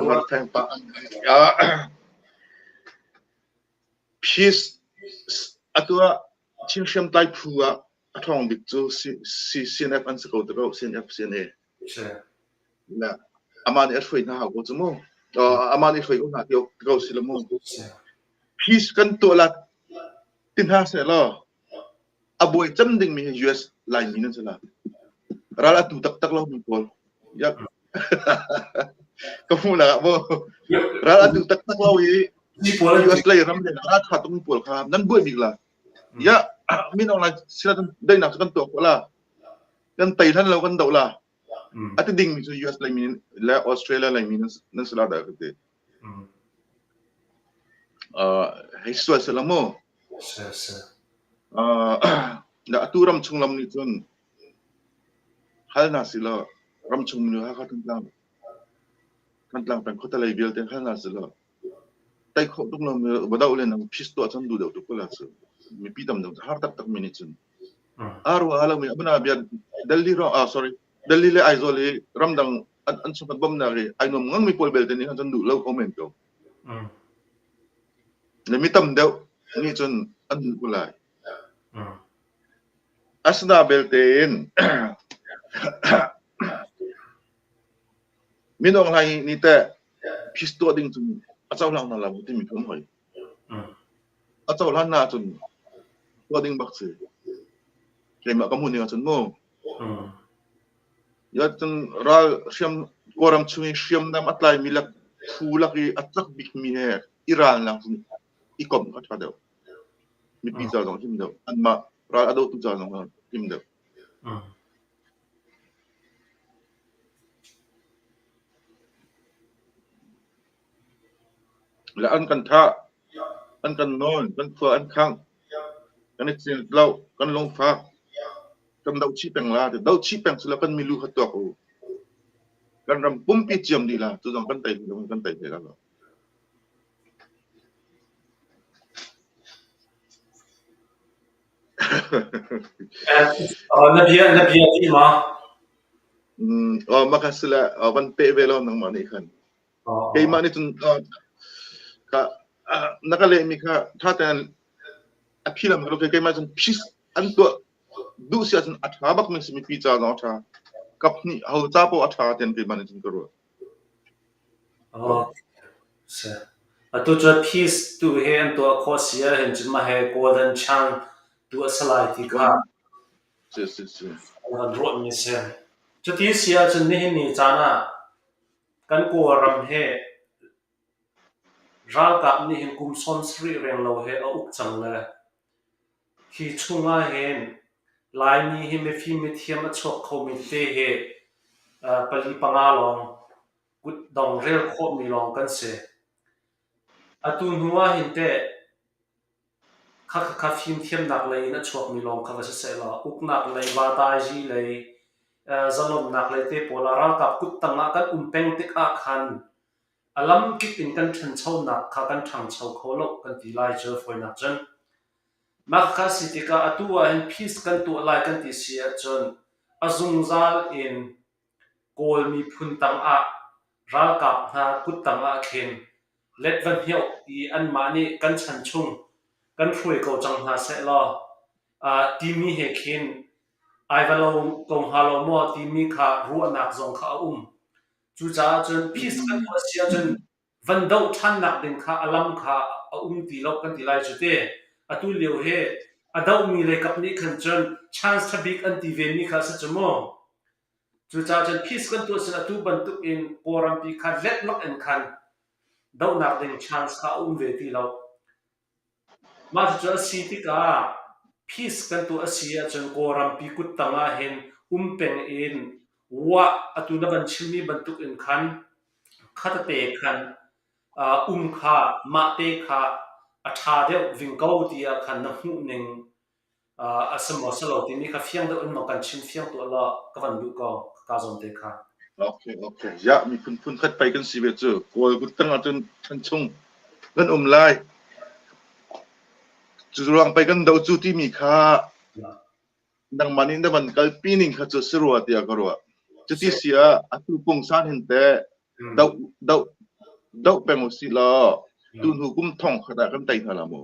Van theng pah. Peace atu ah Chin hriamtlai phu ah a ṭhawng bik cu CNF an si ko ti ko CNF CNA. La amah nih a hruai hna hau ko cu mu. Amah nih hruai ko hna ti ko si lo mu. Peace kan tuah la ti hna seh law a buai cem dingmi hi US Laimi nan si la. Ral a tu taktak lo mi pawl. Yak. Ka hmuh nak ah mu. Ral a tu taktak lo i US lei ram le ral tha tung pawl kha nan buai bik la. Ya min online sila daihnak cu kan tuah khawh la. Kan tei hlan lo kan doh la. A ti dingmi cu US lei mi le Australia lei mi nan si la dah ka ti. Hei sual sila mu. Atu ram chung lam nih cun hal hna sih law ram chung minu Hakha Thantlang Thantlang peng khuatelei vialte hal hna sih law tei khawh tuk lo mi va doh len peace tuah cun duh deuh tuk ko la cu mipi tam deuh har taktak mi nih cun a ruah lo mi abana bia Delhi ro ah sorry Delhi le Aizawl i ramdang an chung kan bawmnak i ai nuam ngang mi pawl belte nih khan cun duh lo ko men ko le mi tam deuh nih cun an duh ko lai asina belte in. Min Aung Hlaing nih teh peace tuah ding cun a cohlang hna lo timi ka um hoi. A cohlan na ahcun tuah ding bak si. Keimah ka hmuh ning ahcun mu. Ya cun ral hriam Kawlram chung i hriamnam a tlaimi lak phu lak i a cak bikmi he i ralnak cun i komh kha ṭha deuh. Mipi ca zong him deuh. Anmah ral a dotu ca zong him deuh. Le an kan thah, an kan nawn, kan khua an khangh, kan i cin lo, kan lungfak, kan doh chih peng la. Doh chih peng sila kan milu kha tuak u. Kan ram pumpi ciam dih la, cu zong kan tei kan tei hlei la lo. Na bia dih ma? Mah kha si le van peh ve law nangmah nih khan. Keimah nih cun ka na ka lehmi kha ṭha tein a phi lam ka keimah cun peace an tuah duh si ahcun a ṭha bak mi si mipi ca zong a ṭha. Kap hnih ho ca paoh a ṭha tian keimah nih cun ka ruah. Atu cu peace tu hi an tuah khawh si ahhin cun mah hi golden chance tu a si lai ti kha an ruahmi a si. Cuti si ahcun nihin ni caan ah kan Kawlram hi ralkap nih hin kum 70 renglo he a uk cang le hi chung ahhin Laimi hi mifim mithiam a chuak khomi tete hi pali panga lawng kutdong rel khawhmi lawng kan si. Atu hnu ahhin teh Khakha fimthiamnak lei in a chuakmi lawng kha va si sehlaw uknak lei, vatazi lei, zalonnak lei te pawl ah ralkap kuttang ah kan um peng tikah khan a lamkip in kan ṭhanchonak kha kan ṭhangcho kho lo kan ti lai cu fawinak cun. Mah khakha si tikah atu ahhin peace kan tuah lai kan ti si ahcun a zungzal in Kawl miphun tangah ralkap hna kuttang ah khin let va hniauh i anmah nih kan chan chung kan hruai ko cang hna sehlaw timi he khin ai va lo ko hnga lo maw timi kha ruahnak zong kha a um. Cucaah cun peace kan tuah si ahcun van doh ṭhannak ding kha a lam kha a um ti lo kan ti lai cu te. Atu lio hi a dohmi leikap nih khan cun chance ṭha bik an ti vemi kha a si cu mu. Cucaah cun peace kan tuah sin atu bantuk in Kawlrampi kha letlak in khan dohnak ding chance kha a um ve ti lo. Mah cucu a si tikah peace kan tuah a si ahcun Kawlrampi kuttang ah hin um peng in wah atu na van chimmi bantuk in khan khatete khan um kha mahte kha a ṭha deuh ving ko tiah khan na hmuh ning a si maw si lo timi kha fiang deuh in maw kan chim fiang tuah law ka van duh ko ka zawn te kha. Okay, okay. Ya, miphun phun khat pei kan si ve cu. Kawl kuttang ahcun chan chung kan um lai. Cu ruang pei kan do cu timi kha nangmah nih na van kalpi ning kha cu si rua tiah ka ruah. Cuti si ah atu pungsan hin teh doh doh doh peng usih law tu hnu kum thong khat ah kan tei hna la mu.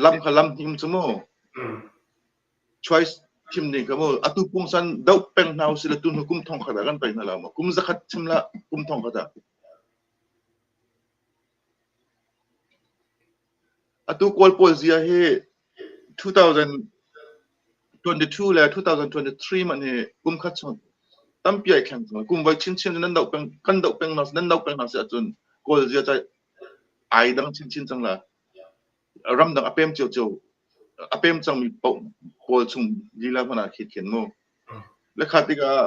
Lam kha lam hnim cu mu. Choice thim ding kha mu. Atu pungsan doh peng hna usih law tu hnu kum thong khat ah kan tei hna la mu. Kum zakhat chim la kum thong khat ah. Atu Kawl pawl zia hi 2022 le 2023 man hi kum khat chung tampi ai thleng cang. Kum voi chinchin nan doh peng kan doh peng hna nan doh peng hna si ahcun Kawl zia cai ai dang chinchin cang la. Ramdang a pem ciocio a pem cangmi paoh pawl chung lila hmanh ah khi khin mu. Le kha tikah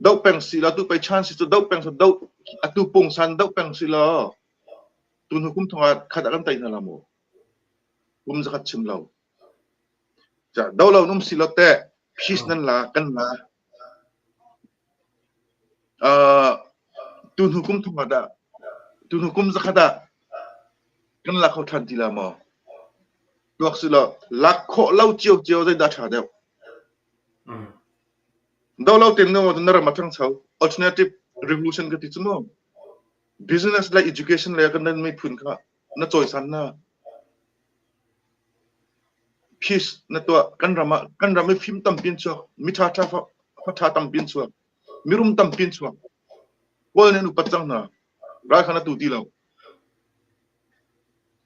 doh peng si law tu pei chan si cu doh peng doh atu pungsan doh peng si law tu hnu kum thong ah khat ah kan tei hna la mu kum zakhat chim lo ja do lo num si lo te peace nan la kan la tu hnu kum thong ah dah tu hnu kum zakhat ah kan la kho than ti la maw tuak si lo lak khawh lo cio cio zei dah tha deuh Do lo tin no na ram a ṭhangcho. Alternative revolution ka ti cu mu. Business le education le kan nan miphun kha na cawisan na. Peace na tuah kan ram ah kan ram i fim tampi an chuak mi ṭha ṭha fa ṭha tampi an chuak mirum tampi an chuak Kawl nih an upat cang hna ral kha na tu ti lo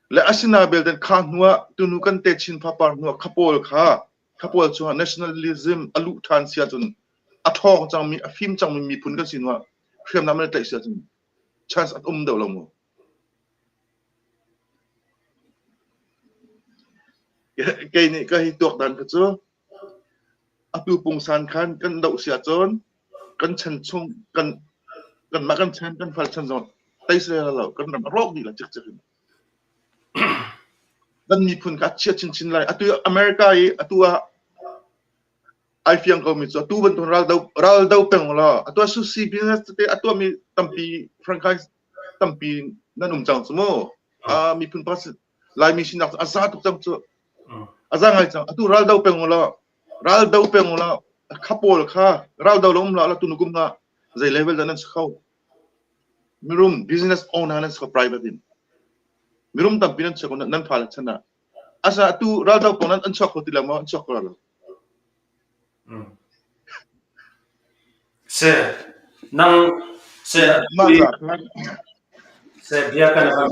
le asina belte kha hnu ah tunu kan te chin fapar hnu ah khapawl kha khapawl chungah nationalism a luh ṭhan si ahcun a ṭhawng cangmi a fim cangmi miphun kan si hnu ah hriamnam an tlaih si ahcun chance an um deuh lo maw? Kei nih ka hi tuak dan kha cu atu pungsan khan kan doh si ahcun kan chan chung kan kanmah kan chan kan fal chan zong tei si lo kan ram a rawk dih la cikcek in. Kan miphun kha a chia chinchin lai. Atu America i atu ah ai fiang ko mi cu atu bantuk ral do ral do peng law atu ah sushi business tete a tuahmi tampi franchise tampi nan um cang cu mu. Uh, miphun pa Laimi sinak cu a za tuk cang cu. A za ngai cang. Atu ral do peng law ral do peng law kha pawl kha ral do lo um la tu nukum nga zei level dah nan si kho. Mirum business owner nan si kho private in. Mirum tampi nan chuak nan fa le chan ah. Asa atu ral do pawl nan an chuak kho ti lo maw an chuak kho lo. Se nang se Mah ca khan se bia kan van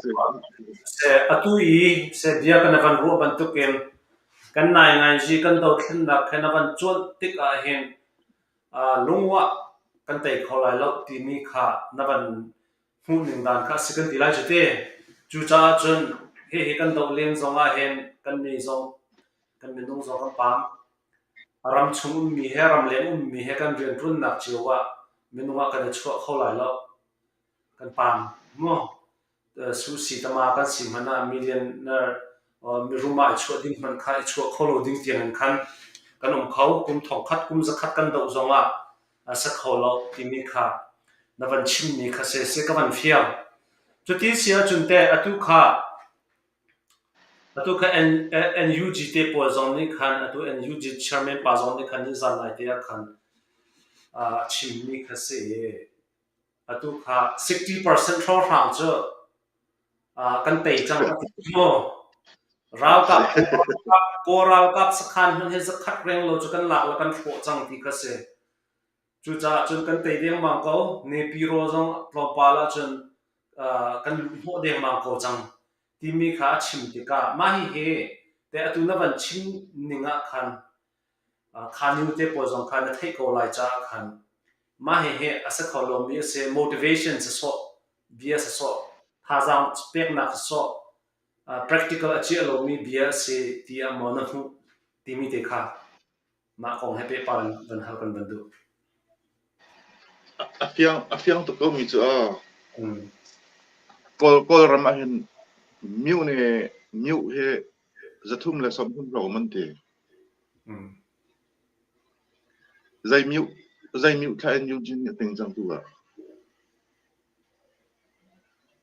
se atu i se bia kan van ruah bantukin kan nai ngai zi kan dothlennak he na van cuanh tik ah hin lungwah kan tei kho lai lo timi kha na van hmuhning dan kha a si kan ti lai cu te. Cucaah cun hihi kan doh len zong ah hin kan mi zong kan minung zong kan paam. Ram chung ummi he ramleng ummi he kan rianṭuannak cio ah minung ah kan i chuah kho lai lo. Kan paam maw? Susi tama kan si hmanh ah millionaire mirum ah i chuah ding hmanh kha i chuah kho lo ding tiang in khan kan um kho. Kum thongkhat, kum zakhat kan doh zong ah a sa kho lo timi kha na van chimmi kha se se ka van fiang. Cuti si ahcun teh atu kha atu kha NUG te pawl zong nih khan atu NUG chairman pa zong nih khan nizan nai te ah khan a chimmi kha si i Atu kha 60% hrawnghrang cu kan tei cang a ti mu. Ralkap Kawl ralkap sakhan hmanh hi zakhat reng lo cu kan lak le kan hrawh cang ti kha si. Cucaah cun kan tei dengmang ko. Nepiro zong tlawmpal ahcun kan luhhnawh dengmang ko cang timi kha a chim tikah mah hihi te atu na van chim ning ah khan kha new te pawl zong kha na theih ko lai caah khan Mah hihi a si kho lomi a si. Motivation sisawh, bia sisawh, thazaang peknak sisawh, practical a ciah lomi bia a si tiah maw na hmuh timi te kha mah kong he pehpar in van hal kan van duh. A fiang a fiang tuk komi cu Kawl Kawlram ahhin myu nih myu hi 330 hrawng an ti. Zei thla in Eugene nih a ting cang tu ah?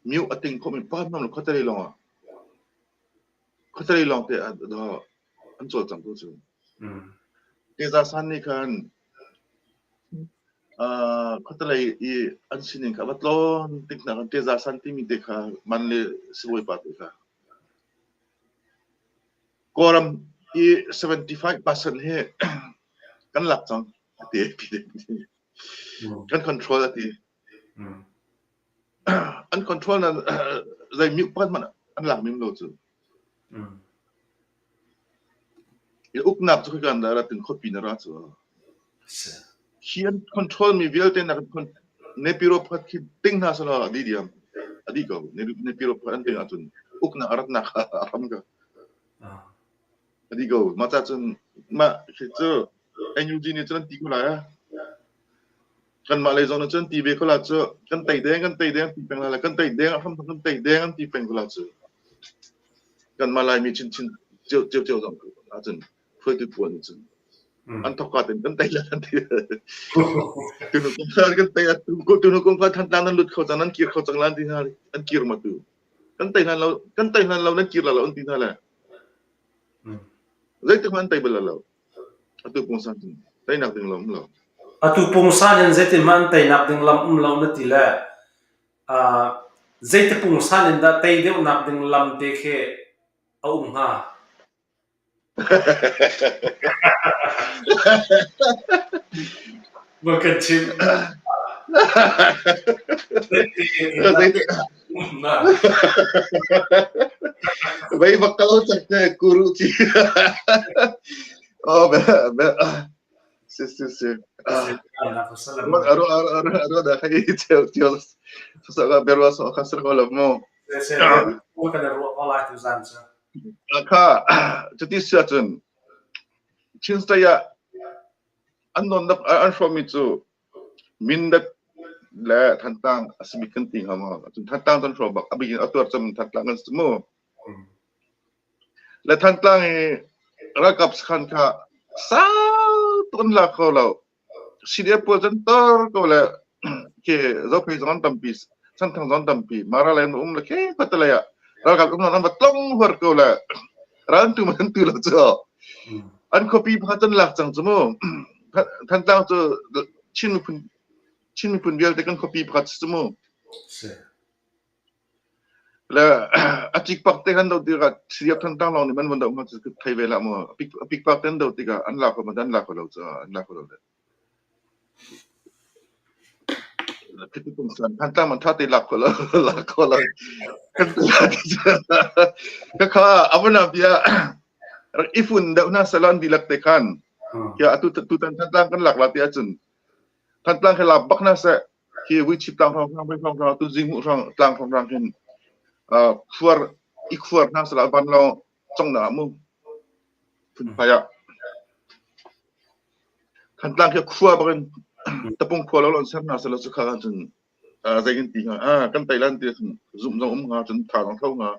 Myu a ting khawhmi pakhat hmanh khuatalei lawng ah khuatalei lawng te ah an cawlcang tu cu. Teza San nih khan khuatalei i an sining kha a va tlawn tik hna khan Teza San timi te kha man le sibawipa te kha Kawlram i 75% hi kan lak cang a ti. Kan control a ti. An control na zei myu pakhat hmanh an lak mim lo cu. I uknak cu kan da ra tin khuapi na ra cu. Hi an control mi vialte na kan Nepiro pakhat khi ting hna selaw a di diam. A di ko. Nepiro pakhat an ting ahcun uknak a ratnak a ram ka. A di ko. Mah ca cun mah khi cu NUG nih cun an ti ko lai ah. Kanmah lei zong nih cun ti ve ko la cu kan tei deng kan tei deng ti peng la kan tei deng a hram kan tei deng an ti peng ko la cu. Kanmah Laimi chinchin cio cio cio zong ahcun hruaitu pawl nih cun an thawk ka ten kan tei la an ti. Tunu kum kan tei tunu kum kha Thantlang nan lut kho cang nan kir kho cang lan ti hna an kir ma tu. Kan tei hlan lo kan tei hlan lo nan kir la lo an ti hna le. Zeitik hmanh an tei bal lo. Atu pungsan cun teinak ding lam um lo. Atu pungsan in zeitin hmanh teinak ding lam um lo na ti le zeiti pungsan in dah tei deuhnak ding lam te khi a um hnga? Va kan chim. Vei va kal cak te kuru chi. Oh be be si si si. Aro aro aro aro da khai cheu cheu sa ga berwa so kha sar ko lo mo. Kan ruah ko lai tu zan cu. Kha cuti si ahcun Chin State ah an nawnnak an hrawmmi cu Mindat le Thantlang a simi kan ti hnga maw? Cun Thantlang cu an hrawm bak. A bik in a tuar cem Thantlang kan si mu. Le Thantlang i ralkap sakhan kha sau tuk an la kho lo. CDF pawl cu an tor ko le khi Zophei zong an tampi, Senthang zong an tampi, Mara lei an um le khi khuate lei ah ralkap um an va tlong huar ko le ral an tu man an tu lo cu. An khuapi pakhat an lak cang cu mu. Thantlang cu Chin miphun Chin miphun vialte kan khuapi pakhat si cu mu. Le a cikpak te kan doh tikah CDF Thantlang lawng nih man van doh hnga cu thei ve hlah maw. A pikpak te an doh tikah an lak kho an lak kho lo cu an lak kho lo le. Thantlang man tha te lak kho lo lak kho lo. Khakha avana bia rak ifun deuh hna salon dihlak te khan. Kia atu tutan Thantlang kan lak la ti ahcun Thantlang khi lak bak hna seh. Khi Vuichip tlang hrawng hrang hrawng hrang tu zing hrawng tlang hrawng hrang hin khuar i khuar hna sala van lo cong na mu phun phai ah Thantlang khi khua bakin tapung khua lo lon ser hna sala chu kha cun zei kan ti hnga ah kan tai lan ti zum zong um hnga cun tha zong tho hnga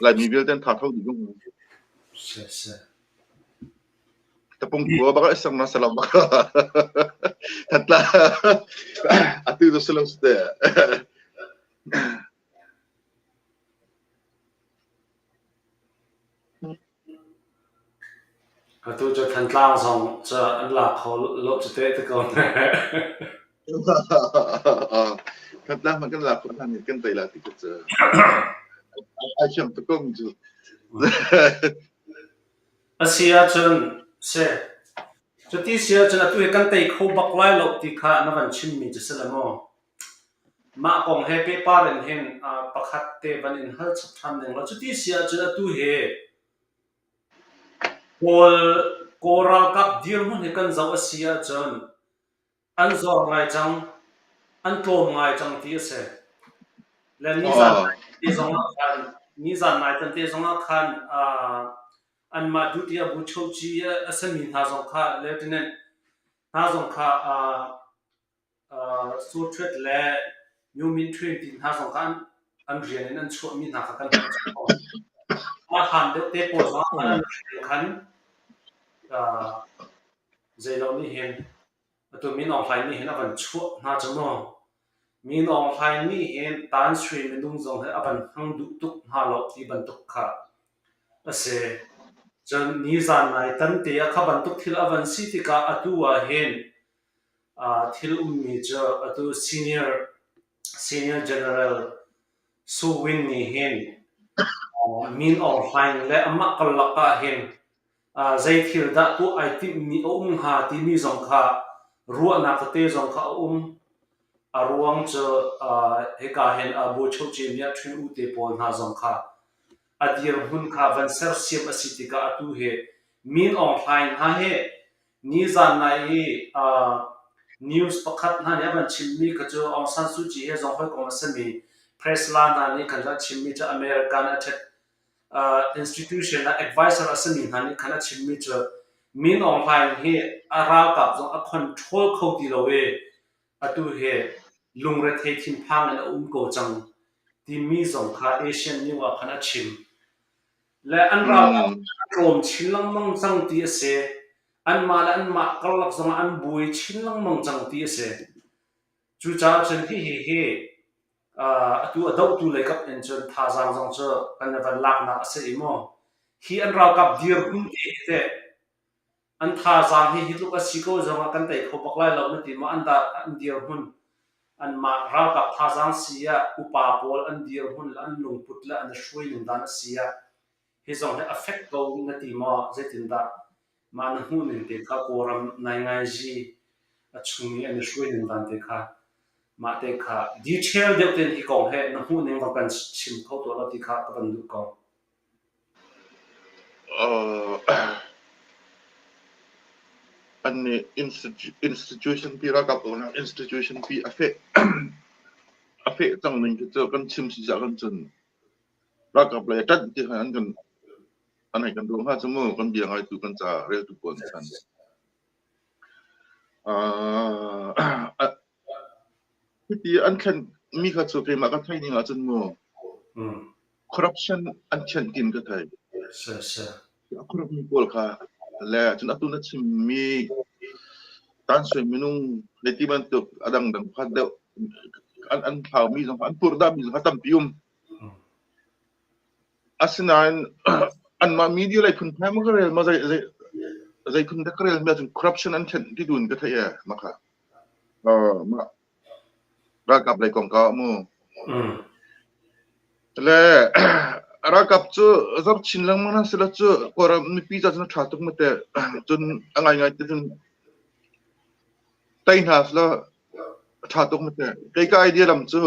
Laimi vialte tha tho dih hnga. Se se. Tapung khua baka isang na salam baka. Thatla atu tu salam ste. Atu cu Thantlang zong cu an lak kho lo cu te te ko ne. Thantlang man kan lak ko hna kan tei la ti ka cu. Ai thiam tu kong cu. A si ahcun seh. Cuti si ahcun atu hi kan tei kho bak lai lo ti kha na van chimmi cu si le maw? Mah kong he pehpar in hin pakhat te van in hal chap ṭhan ning law cuti si ahcun atu hi Kawl, Kawl ralkap dirhmun hi kan zoh a si ahcun An zor ngai cang. An tlawm ngai cang ti a si. Le nizan te zong ah khan nizan nai tan te zong ah khan anmah duty a bu choci a simi hna zong kha lieutenant hna zong kha Sutret le New Min Twin ti hna zong kha an rian in an chuahmi hna kha kan hmuh cang. A hlan deuh te pawl zong ah an rian khan zeilo nih hin Atu Min Aung Hlaing nih hin a van chuah hna cu mu. Min Aung Hlaing nih hin Tan Sri minung zong hi a van hmang duh tuk hna lo ti bantuk kha a si. Cun nizan nai tante ah kha bantuk thil a van si tikah atu ah hin thil ummi cu atu senior general Su Win nih hin Min Aung Hlaing le amah karlak ah hin Zei thil dah tuah ai timhmi a um hnga timi zong kha ruahnak tete zong kha a um. A ruang cu hika hin Buchoci Mya-Ṭhwin U te pawl hna zong kha a dirhmun kha van sersiam a si tikah atu hi Min Aung Hlaing hna hi nizan nai i news pakhat hna nih a van chimmi kha cu Aung San Suu Kyi he zong hawikom a simi press la hna nih khan a chimmi cu American a ṭhet institution ah advisor a simi hna nih khan a chimmi cu Min Aung Hlaing hi a ralkap zong a control kho ti lo i atu hi lungrethei thinphang in a um ko cang timi zong kha Asian News ah khan a chim. Le an ralkap a tlawm chin lengmang cang ti a si. Anmah le anmah karlak zongah an buai chin lengmang cang ti a si. Cucaah cun hihi hi Atu a dohtu leikap in cun thazaang zong cu kan i van laknak a si i maw hi an ralkap dirhmun te hi teh an thazaang hi hi tluk a si ko zongah kan tei kho bak lai lo na ti maw an dah an dirhmun anmah ralkap thazaang si ah upa pawl an dirhmun le an lungput le an i hruai ning dan a si ah. Hi zong hi a fek ko na ti maw? Zeitindah mah na hmuhning te kha Kawlram naingaiji a chung i an i hruai ning dan te kha mah te kha detail deuh tein hi kong he na hmuhning va kan chim kho tuah law ti kha ka van duh ko. An nih institution pi ralkap uknak institution pi a feh a feh cang ning khi cu kan chim si cah kan cun ralkap lei a ṭanh ti khan an kan an hei kan ruah hnga cu mu kan bia ngaitu kan ca reltu pawl nih khan. Hiti an thlen mi kha cu keimah ka theih ning ahcun mu corruption an thianh tin ka thei. A corrupt mi pawl kha le cun atu na chimmi tansui minung le ti bantuk a dangdang kha deuh an an thlaumi zong an purdah mi zong kha tampi um. Asinain anmah media lei phunphai ma ka rel ma zei zei zei phun dah ka rel mi ahcun corruption an thenh ti tu in ka theih ee mah kha. Mah ralkap lei kongkau ah mu. Le ralkap cu zor chin lengmang nan si lo cu Kawlram mipi ca cun a ṭha tuk ma teh. Cun a ngaingai te cun tei hna selaw a ṭha tuk ma teh. Kei ka idea lam cu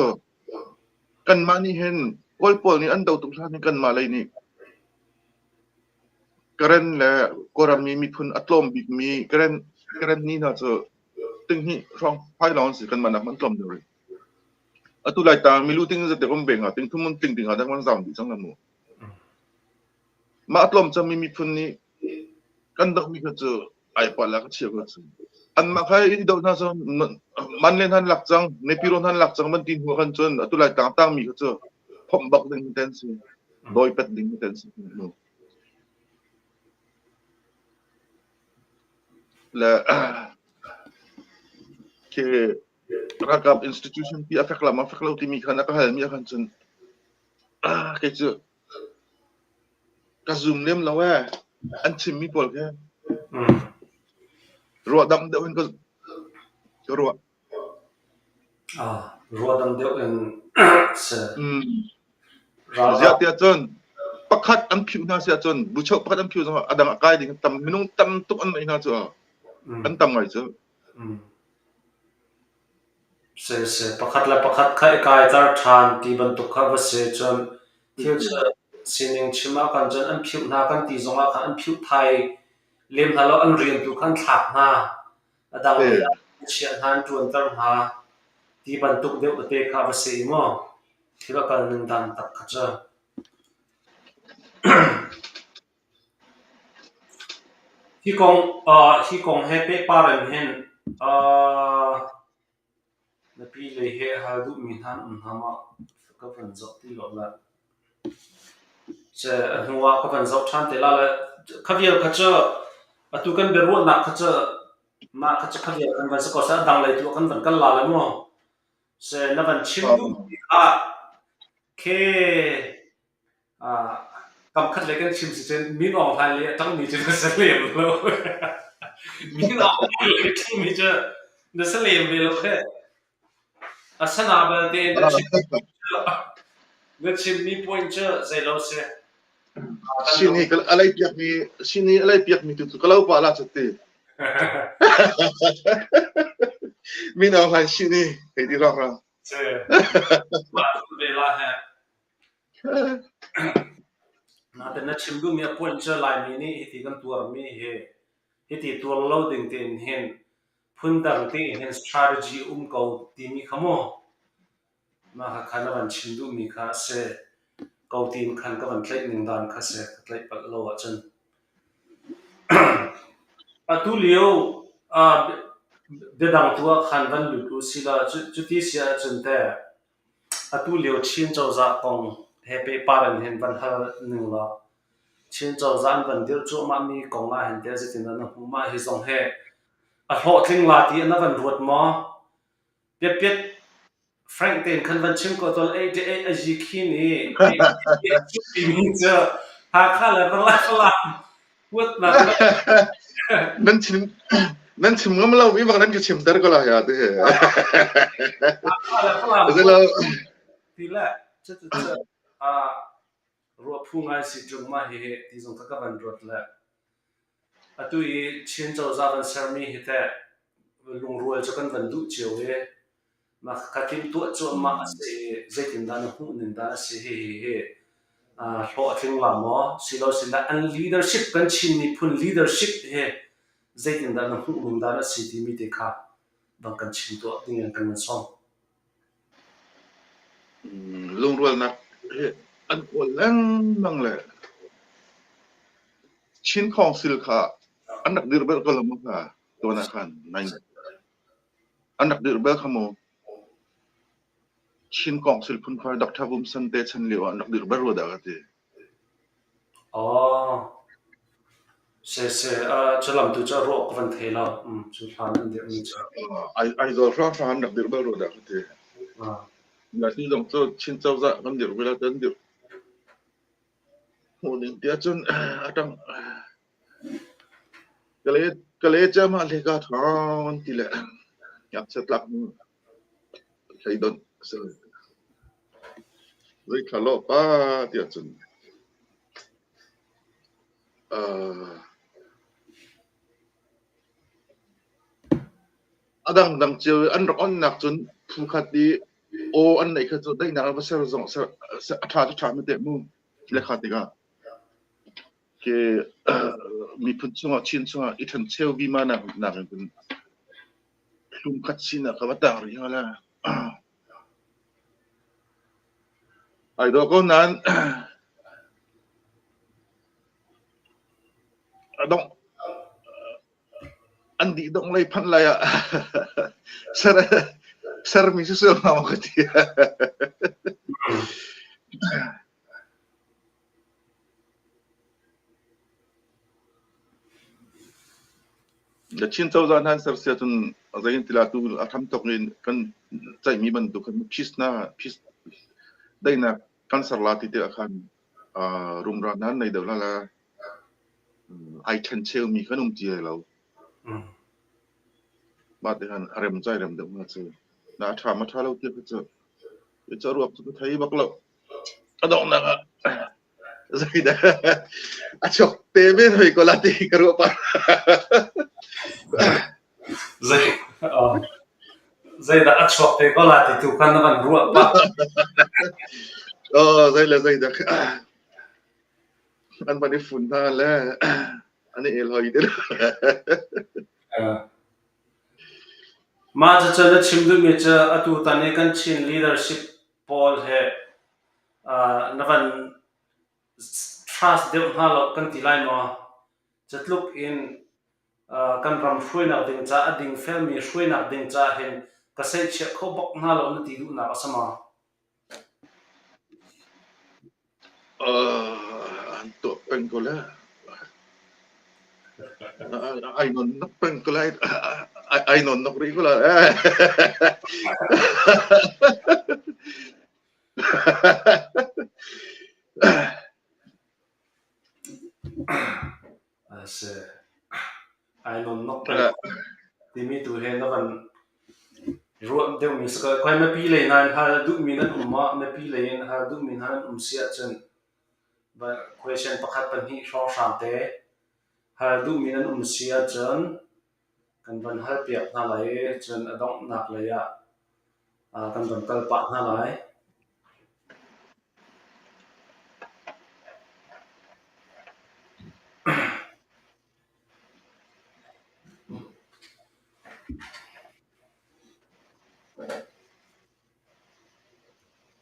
kanmah nih hin Kawl pawl nih an do tuk hlan hin kanmah lei nih Karen le Kawlram mi miphun a tlawm bikmi Karen Karen ni hna cu tinghnih hrawng phai lawng an si kanmah nak hmanh tlawm deuh rih. Atu lai tang milu ting zat um ve hnga ting thum tling ding ah dang zaam dih cang la mu. Mah tlawm cangmi miphun nih kan dohmi kha cu ai pa la ka chia ko cu. Anmah kha i doh hna cu man le hnan lak cang, nepiro hnan lak cang ban ti hnu khan cun atu lai tang tangmi kha cu phomh bak ding ten si. Dawi pet ding ten si. Le khi ralkap institution pi a fek lam a fek lo timi khan a ka halmi ah khan cun kei cu ka zum lem lo ee an chimmi pawl khi ruahdamh deuh in ka ruah. Ruahdamh deuh in si. Ziah tiah cun pakhat an phiuh hna si ahcun buchoh pakhat an phiuh zongah a dang a kai ding tam minung tam tuk an ngeih hna cu an tam ngai cu. Siseh, pakhat le pakhat kha i kaiter ṭhan ti bantuk kha va si. Cun thil cu sining chim ah khan cun an phiuh hna kan ti zongah khan an phiuh thai lem hna lo, an rian tu kha an thlak hna. A dang lei ah an chiah hna, an ṭuanter hna ti bantuk deuh tete kha va si i maw thil a kal ning dan tak kha cu. Hi kong he pehpar in hin na pi lei he hal duhmi hna an um hna maw? Ka van zoh ti lo le. A hnu ah ka van zoh ṭhan te lai le kha vial kha cu atu kan biaruahnak kha cu mah kha cu kha vial kan van si ko seh a dang lei tu ah kan van kal la le mu. Na van chim duhmi kha khi Kamkhat lei kan chim si cun Min Aung Hlaing lei a ṭangmi cu na si lem lo. Min Aung Hlaing lei a ṭangmi cu na si lem ve lo kheh. Asana belte na chimmi cu na chimmi point cu zei lo si. Sini a lei piakmi sini a lei piakmi tu cu ka lo pa la cu ti. Min Aung Hlaing sini hei ti rang rang. Si. Mah ve la he. Nain na chim duhmi a point cu Laimi nih hiti kan tuarmi hi hiti tuar lo ding tein hin phundang tein hin strategy a um ko timi kha mu mah kha na van chim duhmi kha a si ko tiin khan ka van tlaih ning dan kha si ka tlaih palh lo ahcun. Atu lio biadang tu ah khan van lut u sila cuti si ahcun teh Atu lio Chin cozah kong he pehpar in hin van hal ning law, Chin cozah an van dirh cuahmahmi kong ah hin teh zeitindah na hmuh? Mah hi zong hi a hlawhtling la ti na van ruat maw? Piatpiat frank tein khan van chim ko tuah 88 a yi khin i timi cu Hakha le Falam huatnak Nan chim nan chim ngam lo mi bak nan ka chim ter ko la ya te. Hakha le Falam Zelo ti le cu cu cu. Ruah phu ngai si ṭung mah hihi ti zong kha ka van ruat le atu i Chin cozah van sermi hi teh lungrual cu kan van duh cio i mah khakha timhtuah cuahmah a si i zeitindah na hmuh ning dah a si hihi hi hlawh a tling la maw? Silo sinah an leadership kan Chin miphun leadership hi zeitindah na hmuh ning dah a si timi te kha bang kan chim tuah ding in kan van sawm. Lungrualnak hi an kawl lengmang le Chin Council kha an rak dirh bal ko lo maw kha tuan ah khan an rak dirh bal kha mu. Chin Council phunphar Dr. Vum San te chan lio ah an rak dirh bal rua dah ka ti. Aw, siseh, cu lam tu cu a ruah ka van thei lo. Cu hlan an dirhmi cu. Aizawl hrawnghrang an rak dirh bal rua dah ka ti. Natin zong cu Chin cozah kan dirh ve la kan dirh. Hmuh ning tiah cun atang kale kale cama le ka thawng ti le ngakchia tlak hlei donh a si. Zei thla lawh pa tiah cun a dangdang cio i an rak onnak cun phu khat i aw an neih kha cu daihnak va ser zong a ṭha cu ṭha mi teh mu le kha tikah ke miphun chungah Chin chungah i ṭhencheu vima nak nakin cun hlumkhat sinak kha va tang rih hnga le ai dawh ko nain a dongh an dih dongh lei phanh lai ah ser sermi si sual hnga maw ka ti. The Chin cozah hna an ser si ahcun zeitin tu a hram tuk in kan ceihmi bantuk khan peace na peace daihnak kan ser la ti tikah khan rumra hna an nei deuh la la ai ṭhencheumi kan um ti lai lo. Mah ti khan a rem cai rem deuh hnga cu. Na a ṭha ma ṭha lo ti kha cu ca ruak cu ka thei bak lo. A donghnak ah zeidah a chuak te men hoi ko la ti ka ruah pah. Zei zeidah a chuak te ko la ti tu khan na van ruah pah. Oh, zei le zeidah an van i fun hna le an i el hoi te. Mah cucu na chim duhmi cu atu tan i kan Chin leadership pawl he na van trust deuh hna lo kan ti lai maw? Catluk in kan ram hruainak ding caah a dingfelmi hruainak ding caah hin ka seihchiah kho bak hna lo na ti duhnak a si maw? An tuah peng ko le. Ai non nok peng ko lai. Ai non nok rih ko lai. A si. Ai nawnnok peng timi tu he na van ruah deuhmi si ko. Khoi mipi lei hna in hal duhmi nan um maw? Mipi lei in hal duhmi hna nan um si ahcun question pakhat pahnih hrawnghrang te hal duhmi nan um si ahcun kan van hal piak hna lai i cun a donghnak lei ah kan van kal pah hna lai.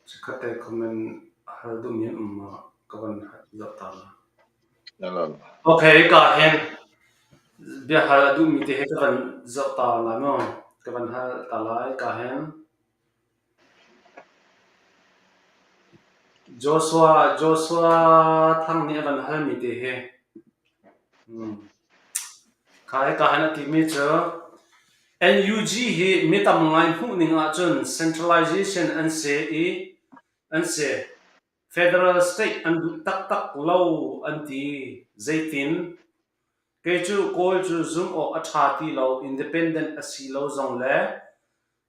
Chikkhat te comment hal duhmi an um maw? Ka van zoh ta la. Okay, ka hin biahal a duhmi te he ka van zoh ta lai maw? Ka van hal ta lai ka hin. Joshua Joshua Thang nih a van halmi te hi Kha hika hin a timi cu NUG hi mi tam ngai hmuhning ahcun centralization an si i an si. Federal state an duh taktak lo an ti. Zeitin? Kei cu Kawl cu zumh awk a ṭha ti lo, independent a si lo zong le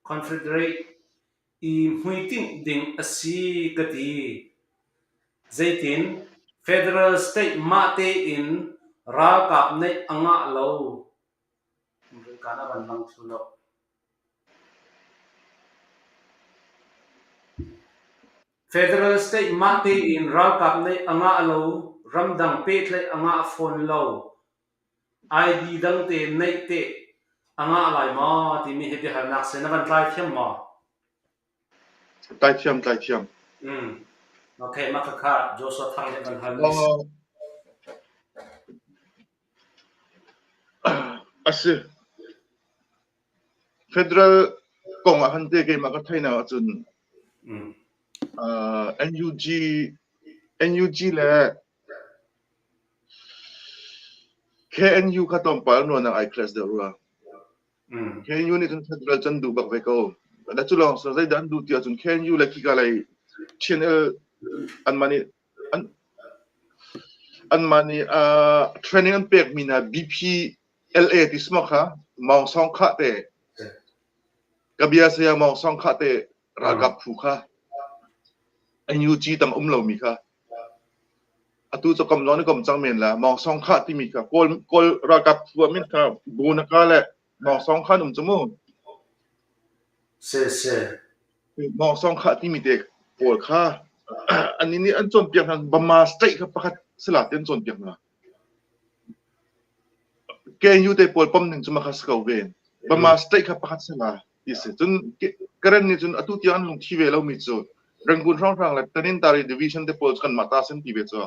Confederate i hmuitinh ding a si ka ti. Zeitin Federal state mah tein ralkap neih a ngah lo. Kaan a van lang thlu lo. Federal state mah tein ralkap neih a ngah lo, ramdang pehtlaih a ngah fawn lo. ID dangte neih teh a ngah lai maw timi hi biahalnak si. Na van tlai thiam maw? Tlai thiam, tlai thiam. Okay, mah khakha Joshua Thang nih van hal mi si. A si. Federal kong ah khan te keimah ka theihnak ahcun NUG NUG le KNU kha tlawmpal nuanak ai clash deuh rua. KNU nih cun federal can duh bak ve ko. Na cu lawng zeidah an duh ti ahcun KNU le khika lei TNL anmah nih an anmah nih training an pekmi hna BPLA ti smaw kha Maung Sawng Khah te Kabia saya Maung Sawng Khah te ralkap phu kha NUG tang um lomi kha atu cu kam nawn i kom cang men la Maung Sawng Khah timi kha Kawl Kawl ralkap phu ah min kha Bunaka le Maung Sawng Khah an um cu mu. Si si. Maung Sawng Khah timi te pawl kha an nih an cawnpiak hna Bama state kha pakhat sila te an cawnpiak hna. KNU te pawl pom ning cu ma kha si ko ve. Bama state kha pakhat sila ti si. Cun Karen nih cun atu tiang an lungthi ve lomi cu Rangoon hrawnghrang le Tanintari division te pawl cu kanmah ta sin ti ve cu.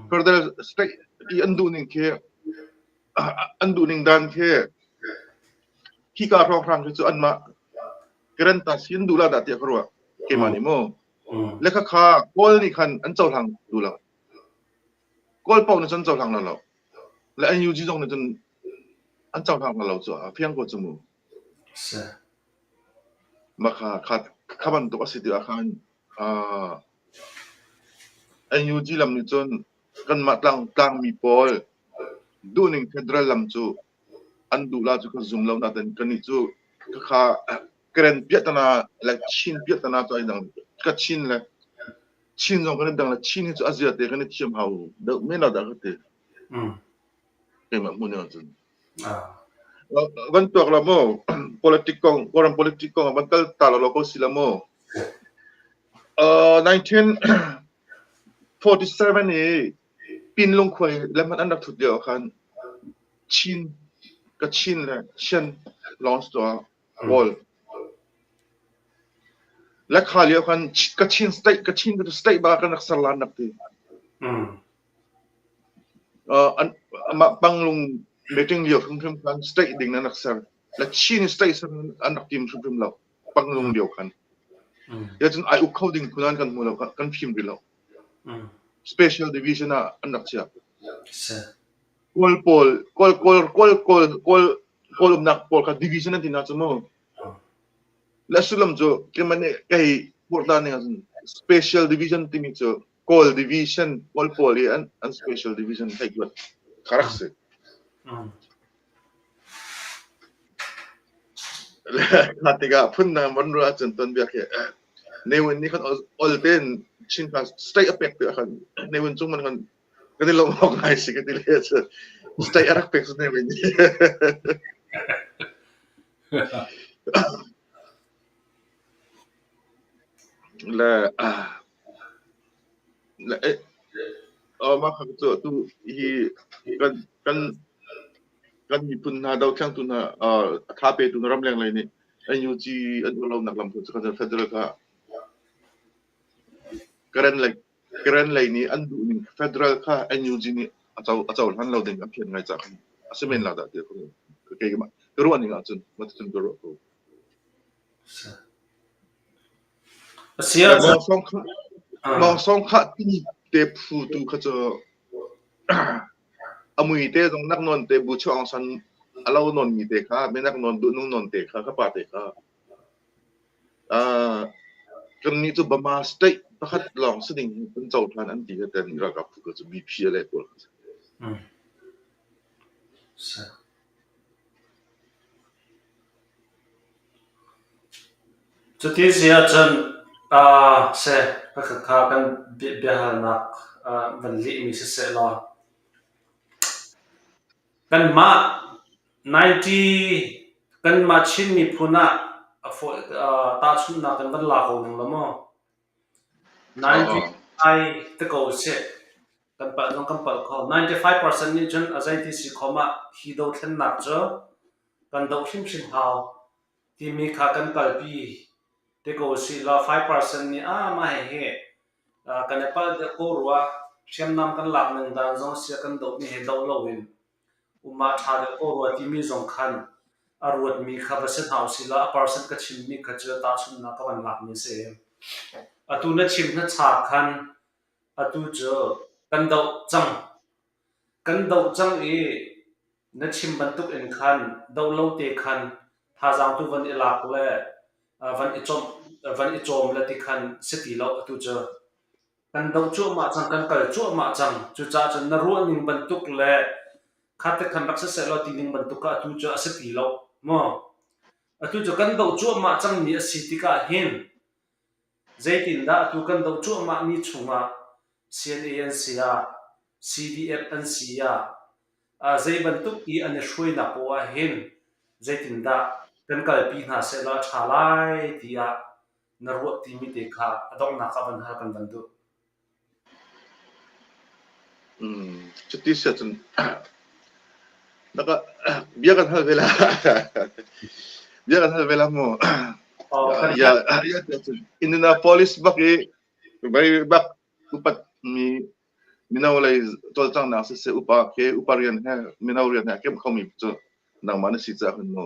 Further state i an duh ning khi an duh ning dan khi hika hrawnghrang khi cu anmah Karen ta si an duh la dah tiah ka ruah. Keimah nih mu. Le kha kha Kawl nih khan an cohlang duh lo. Kawl paoh nih cun cohlang lo lo. Le NUG zong nih cun an cohlang lo cu a fiang ko cu mu. Mah kha kha kha bantuk a si tikah khan uh, NUG lam nih cun kanmah tlang tlangmi pawl duhning federal lam cu an duh la cu ka zum lo nain kannih cu kha Karen piahtana le Chin piahtana cu ai dang. Ka Chin le Chin zong kan i dang le Chin hi cu a zia te kan i thiam hau deuh men lo dah ka ti. Keimah hmuh ning ahcun. Van tuak la mu politic kong Kawlram politic kong van kal ta lo ko si la mu. 1947 i Pinlung khua i lam an rak thut lio ah khan Chin Kachin le Shan launch tuah Kawl. Le kha lio khan Kachin state Kachin state ba kan rak ser lan rak ti. Amah Panglung meeting lio hrimhrim khan state ding an rak ser. Le Chin state ser an rak tim hrimhrim lo. Panglung lio khan. Ya cun ai uk kho ding phun an kan hmu lo kan fim rih lo. Special division ah an rak chiah. Kawl pawl Kawl Kawl Kawl Kawl Kawl Kawl umnak pawl kha division an ti hna cu mu. Le sullam cu keimah nih kei purhta ning ahcun special division timi cu Kawl division Kawl pawl i an an special division hei kuat kha rak si. Kha tikah phundang van ruah ahcun tuanbia khi Ne Win nih khan ol tein Chin kha state a pek tikah khan Ne Win cung man khan kan i lawmh awk ngai si ka ti le state a rak pek cu Ne Win nih. Le Le mah kha cu atu hi kan kan kan miphun hna dothengtu hna a tha petu hna ramleng lei nih NUG an uar lonak lam cu kan federal kha Karen lei Karen lei nih an duh ning federal kha NUG nih a co a cohlan lo ding a phian ngai cah khan a si men la dah tiah ka keimah ka ruah ning ahcun mah cun ka ruah ko. Mangsawng khah timi te phu tu kha cu a mui te zong nak nawn te Bu Chuah Aung San a lo nawn mi te kha minak nawn duh nung nawn te kha ka pa te kha kannih cu Bama state pakhat lawng si ding kan cohlan an ti kha ten ralkap phu kha cu BP le pawl kha. Cuti si ahcun. Seh, khakha kan biahalnak van lehmi siseh law kanmah 90 kanmah Chin miphun ah tahchunhnak kan van la ko ning law maw? 95 te ko usih. Kan palh zong kan palh kho. 95% nih cun a zeiti si khom ah hi dothlennak cu kan doh hrimhrim hau timi kha kan kalpi te ko usih law 5% nih ah mah hihi kan i palh deuh ko rua, hriamnam kan lak ning dan zong sia kan dohmi he doh loin um ah ṭha deuh ko rua timi zong khan a ruatmi kha va si hna usih law a percent ka chimmi kha cu tahchunhnak ka van lakmi a si. Atu na chim hnacha khan atu cu kan doh cang. Kan doh cang i na chim bantuk in khan doh lo te khan thazaang tu van i lak le van i cawmh van i cawm le ti khan si ti lo atu cu. Kan doh cuahmah cang, kan kal cuahmah cang. Cucaah cun na ruahning bantuk le kha te khan rak siseh law ti ning bantuk kha atu cu a si ti lo maw? Atu cu kan doh cuahmah cangmi a si tikah hin zeitindah atu kan doh cuahmahmi chungah CNA an si ah, CDF an si ah, zei bantuk i an i hruainak poah ah hin zeitindah kan kalpi hna sehlaw a ṭha lai tiah na ruah timi te kha a donghnak ah van hal kan van duh. Cuti si ahcun bia kan hal ve la. Bia kan hal ve la mu. Ya ya Indianapolis bak i very bak upat mi mino lei cawlcanghnak siseh upa ke upa rian he mino rian he a kemh khomi cu nangmah na si caah khan mu.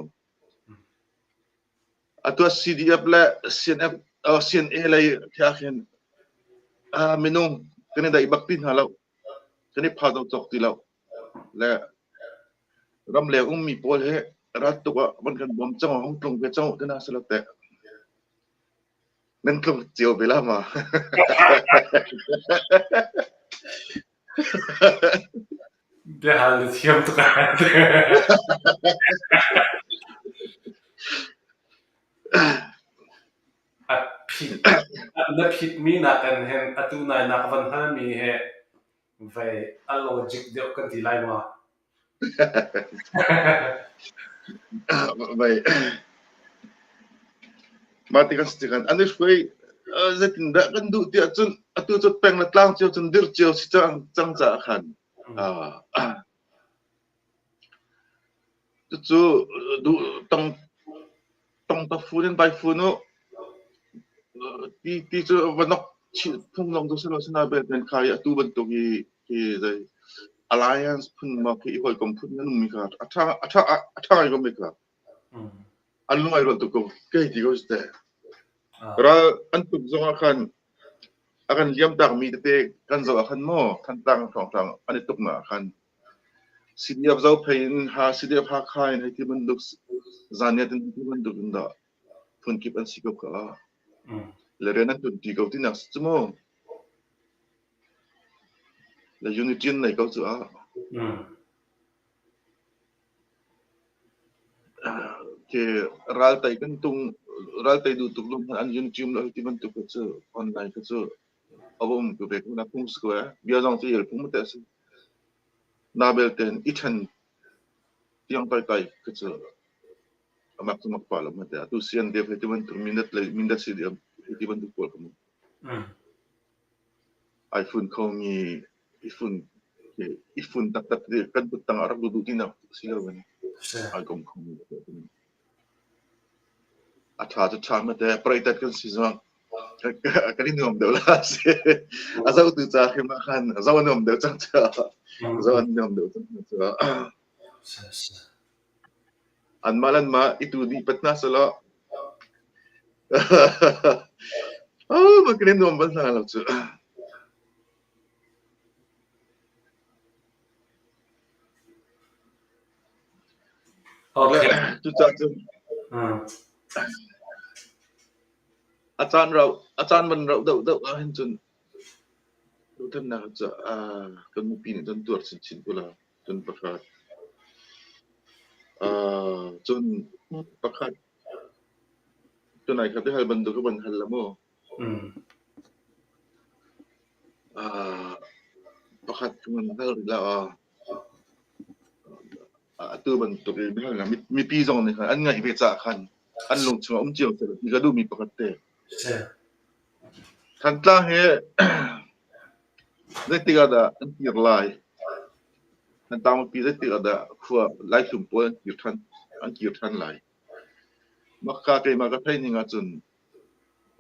Atu ah CDF le CNF, CNA lei khi ah khin minung kan i daih bak ti hna lo. Kan i pha cawk ti lo. Le ramleng ummi pawl hi rat tuk ah van kan bawm cang hong tlung ve cang tina sila teh. Nan tlung cio ve la ma? Biahal na thiam tuk A phit na phitmi nakin hin atu nai na ka van halmi hi vei a logic deuh kan ti lai maw? Vei mah ti kan si kan an i hruai zeitindah kan duh tiah cun atu cu peng le tlang cio cun dirh cio si cang cang caah khan cucu duh tong tong ta fun in bai fun u ti ti cu va nok chih phung zong cu si lo sina bel men kha i atu bantuk i hi zei alliance phun ma khi i hawikom phun nan ummi kha a ṭha a ṭha a ṭha ngai ko mi kha an lung ai rual tuk ko kei ti ko si teh ral an tuk zong ah khan a kan liam tak mi tete kan zoh ah khan maw Thantlang hrawnghrang an i tuk na ah khan CDF Zophei in ha CDF Hakha in hei ti bantuk zaniat in ti bantuk in dah phunkip an si ko kha le rian an ṭuan ṭi ko tinak si cu mu le unity an nei ko cu ah Ke ral tei kan tung ral tei duh tuk lung an unity um lo ti bantuk kha cu online kha cu a va um ko ve ko na phung si ko eh bia zong cu el phung te a si na belte i ṭhen tiang kai kai kha cu amak cu mak pa lo ma te atu CNDF he ti bantuk mindat le mindat CDF he ti bantuk pawl ka mu ai fun kho mi i fun i fun taktak kan kut tang ah rak duh tinak si lo in ai kom kho mi a ṭha cu ṭha ma te pareitat kan si zong kan i nuam deuh la si a zohtu ca hrim ah khan zoh a nuam deuh cang cu zoh an nuam deuh cang cu anmah le anmah i tu dih pat hna selaw oh ma kan i nuam bal hna lo cu. Okay. Cucaah cun a caan rauh a caan van rauh deuh deuh ahhin cun dothlennak cu kan mipi nih cun tuar chinchin ko la. Cun pakhat cun pakhat tunai kha biahal bantuk ka van hal la mu. Pakhat kan hal rih la. Atu bantuk in mipi zong nih khan an ngaih ve caah khan an lung chungah um cio seh ti ka duhmi pakhat te. Thantlang hi zeitik ah dah an kir lai? Thantlang mipi zeitik ah dah khua Laihlum pawl an kir ṭhan an kir ṭhan lai? Maka keimah ka theih ning ahcun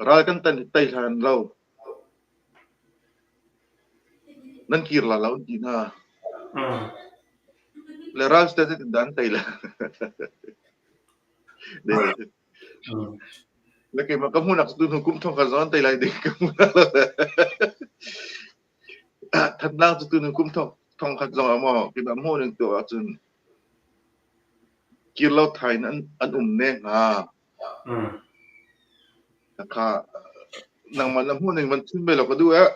ral kan tei hlan lo nan kir la lo an ti hna. Le ral cu zeitin dah an tei lai? Le keimah ka hmuhnak cu tuhnu kum thong khat zong an tei lai ding ka hmu lo. Thantlang cu tuhnu kum thong khat zong ah maw keimah hmuh ning tuah ahcun kir lo thai in an um ne hnga. Kha nangmah na hmuh ning van chim ve law ka duh eh.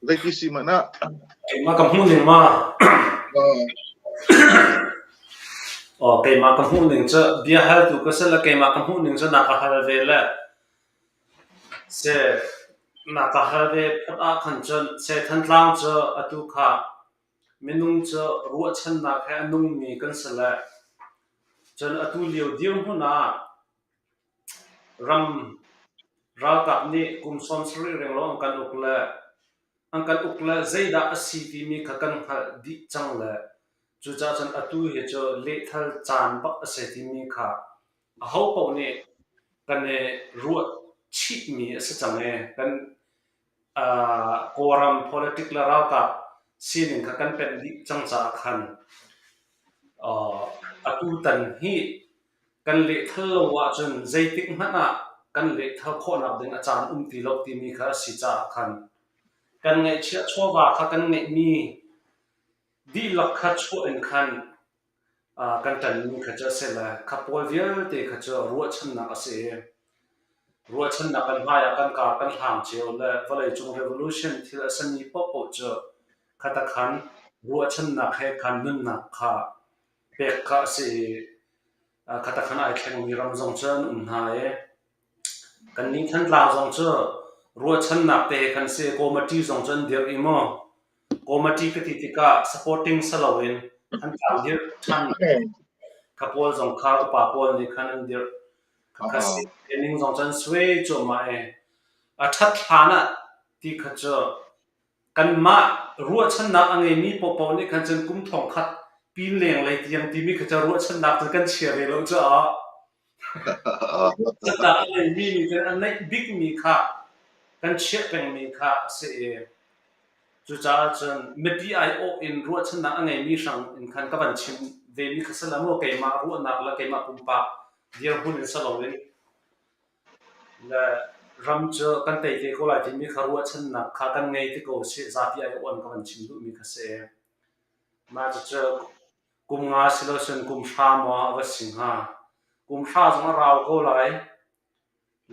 Zeiti si hmanh ah. Keimah ka hmuh ning ma? Aw keimah ka hmuh ning cu bia haltu ka si le keimah ka hmuh ning cu na ka hal ve le se na ka hal ve phot ah khan cun se Thantlang cu atu kha minung cu ruahchannak he a nungmi kan si le cun atu lio dirhmun ah Ram ralkap nih kum 70 renglo an kan uk le an kan uk le zeidah a si timi kha kan hngalh dih cang le cucaah cun atu hi cu lehthal caan bak a si timi kha ahopaoh nih kan i ruah chihmi a si cang i kan Kawlram politic le ralkap sining kha kan pemh dih cang caah khan atutan hi kan lehthal lo ahcun zeitik hmanh ah kan lehthal khawhnak ding a caan um ti lo timi kha a si caah khan kan ngeihchiah chawva kha kan ngeihmi dihlak kha chuah in khan kan ṭanmi kha cu a si le kha pawl vialte kha cu ruahchannak a si i ruahchannak kan hmai ah kan kar kan hlang cio le vawleicung revolution thil a simi paohpaoh cu khata khan ruahchannak he khan nunnak kha pek kha a si i khata khan ai thlengmi ram zong cu an um hna i kannih Thantlang zong cu ruahchannak te he khan si committee zong cu an dirh i maw Committee ka ti tikah supporting si loin an tlang dirh ṭhan. Kha pawl zong kha upa pawl nih khan an dirh. Kha training zong cu an suai cuahmah i a ṭhat hlan ah ti kha cu kanmah ruahchannak a ngeimi paohpaoh nih khan cun kum thong khat pin lenglei tiang timi kha cu ruahchannak cu kan chia ve lo caah ruahchannak a ngeimi nih cun a neih bikmi kha kan chiah pengmi kha a si i Cucaah cun mipi aiawh in ruahchannak a ngeimi hrang in khan ka van chim vemi kha si lo maw keimah ruahnak le keimah pumpak dirhmun in si loin le ram cu kan tei te ko lai timi kha ruahchannak kha kan ngei ti ko sih zapi aiawh in ka van chim duhmi kha si. Mah cucu kum nga si lo cun kum hra maw a va si hnga. Kum hra zong a rau ko lai.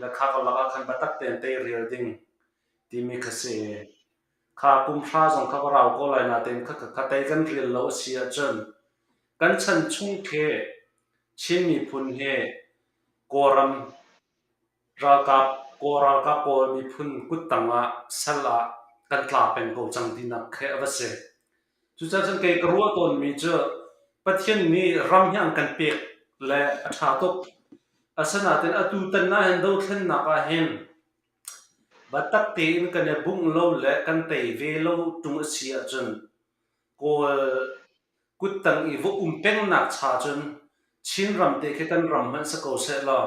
Le kha karlak ah khan biatak tein teirial ding timi kha si. Kha kum hra zong kha va rau ko lai nain kha kha tei kan rial lo a si ahcun kan chan chung khi Chin miphun hi Kawlram ralkap Kawl ralkap Kawl miphun kuttang ah sal ah kan tla peng ko cang tinak khi a va si. Cucaah cun kei ka ruah tawnmi cu Pathian nih ram hi an kan pek le a ṭha tuk. Asinain atu tan ahhin dothlennak ahhin biatak tein kan i bungh lo le kan tei ve lo ṭung a si ahcun Kawl kuttang i va um pengnak cha cun Chinram te khi kan ram hmanh si ko sehlaw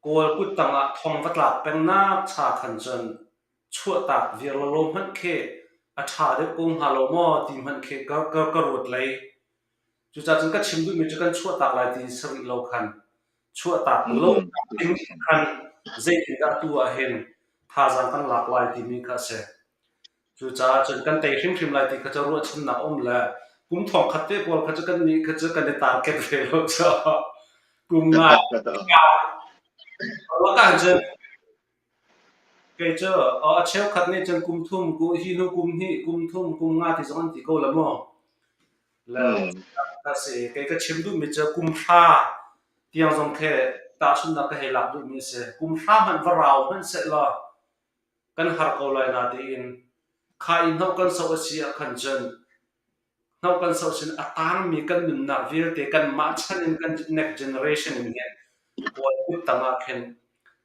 Kawl kuttang ah thong va tlak pengnak cha khan cun chuahtak viar lawlaw hmanh khi a ṭha deuh ko hnga lo maw ti hmanh khi ka ruat lei. Cucaah cun ka chim duhmi cu kan chuahtak lai ti si rih lo khan chuahtak lo ding khan zeitindah atu ah hin thazaang kan lak lai timi kha a si. Cucaah cun kan tei hrimhrim lai ti kha cu ruahchannak um le kum thong khat te pawl kha cu kan nih kha cu kan i target ve lo caah kum nga lakah cun Kei cu a cheukhat nih cun kum thum, hi hnu kum hnih, kum thum, kum nga ti zong an ti ko la maw. Le ka si. Kei ka chim duhmi cu kum hra tiang zong khi Tahchunhnak ka hei lak duhmi a si. Kum hra hmanh va rau hmanh sehlaw kan har ko lai natein kha i hnoh kan soh a si ah khan cun hnoh kan soh sin a tangmi kan nunnak vialte kanmah chan in kan next generation in hin Kawl kut tangah khin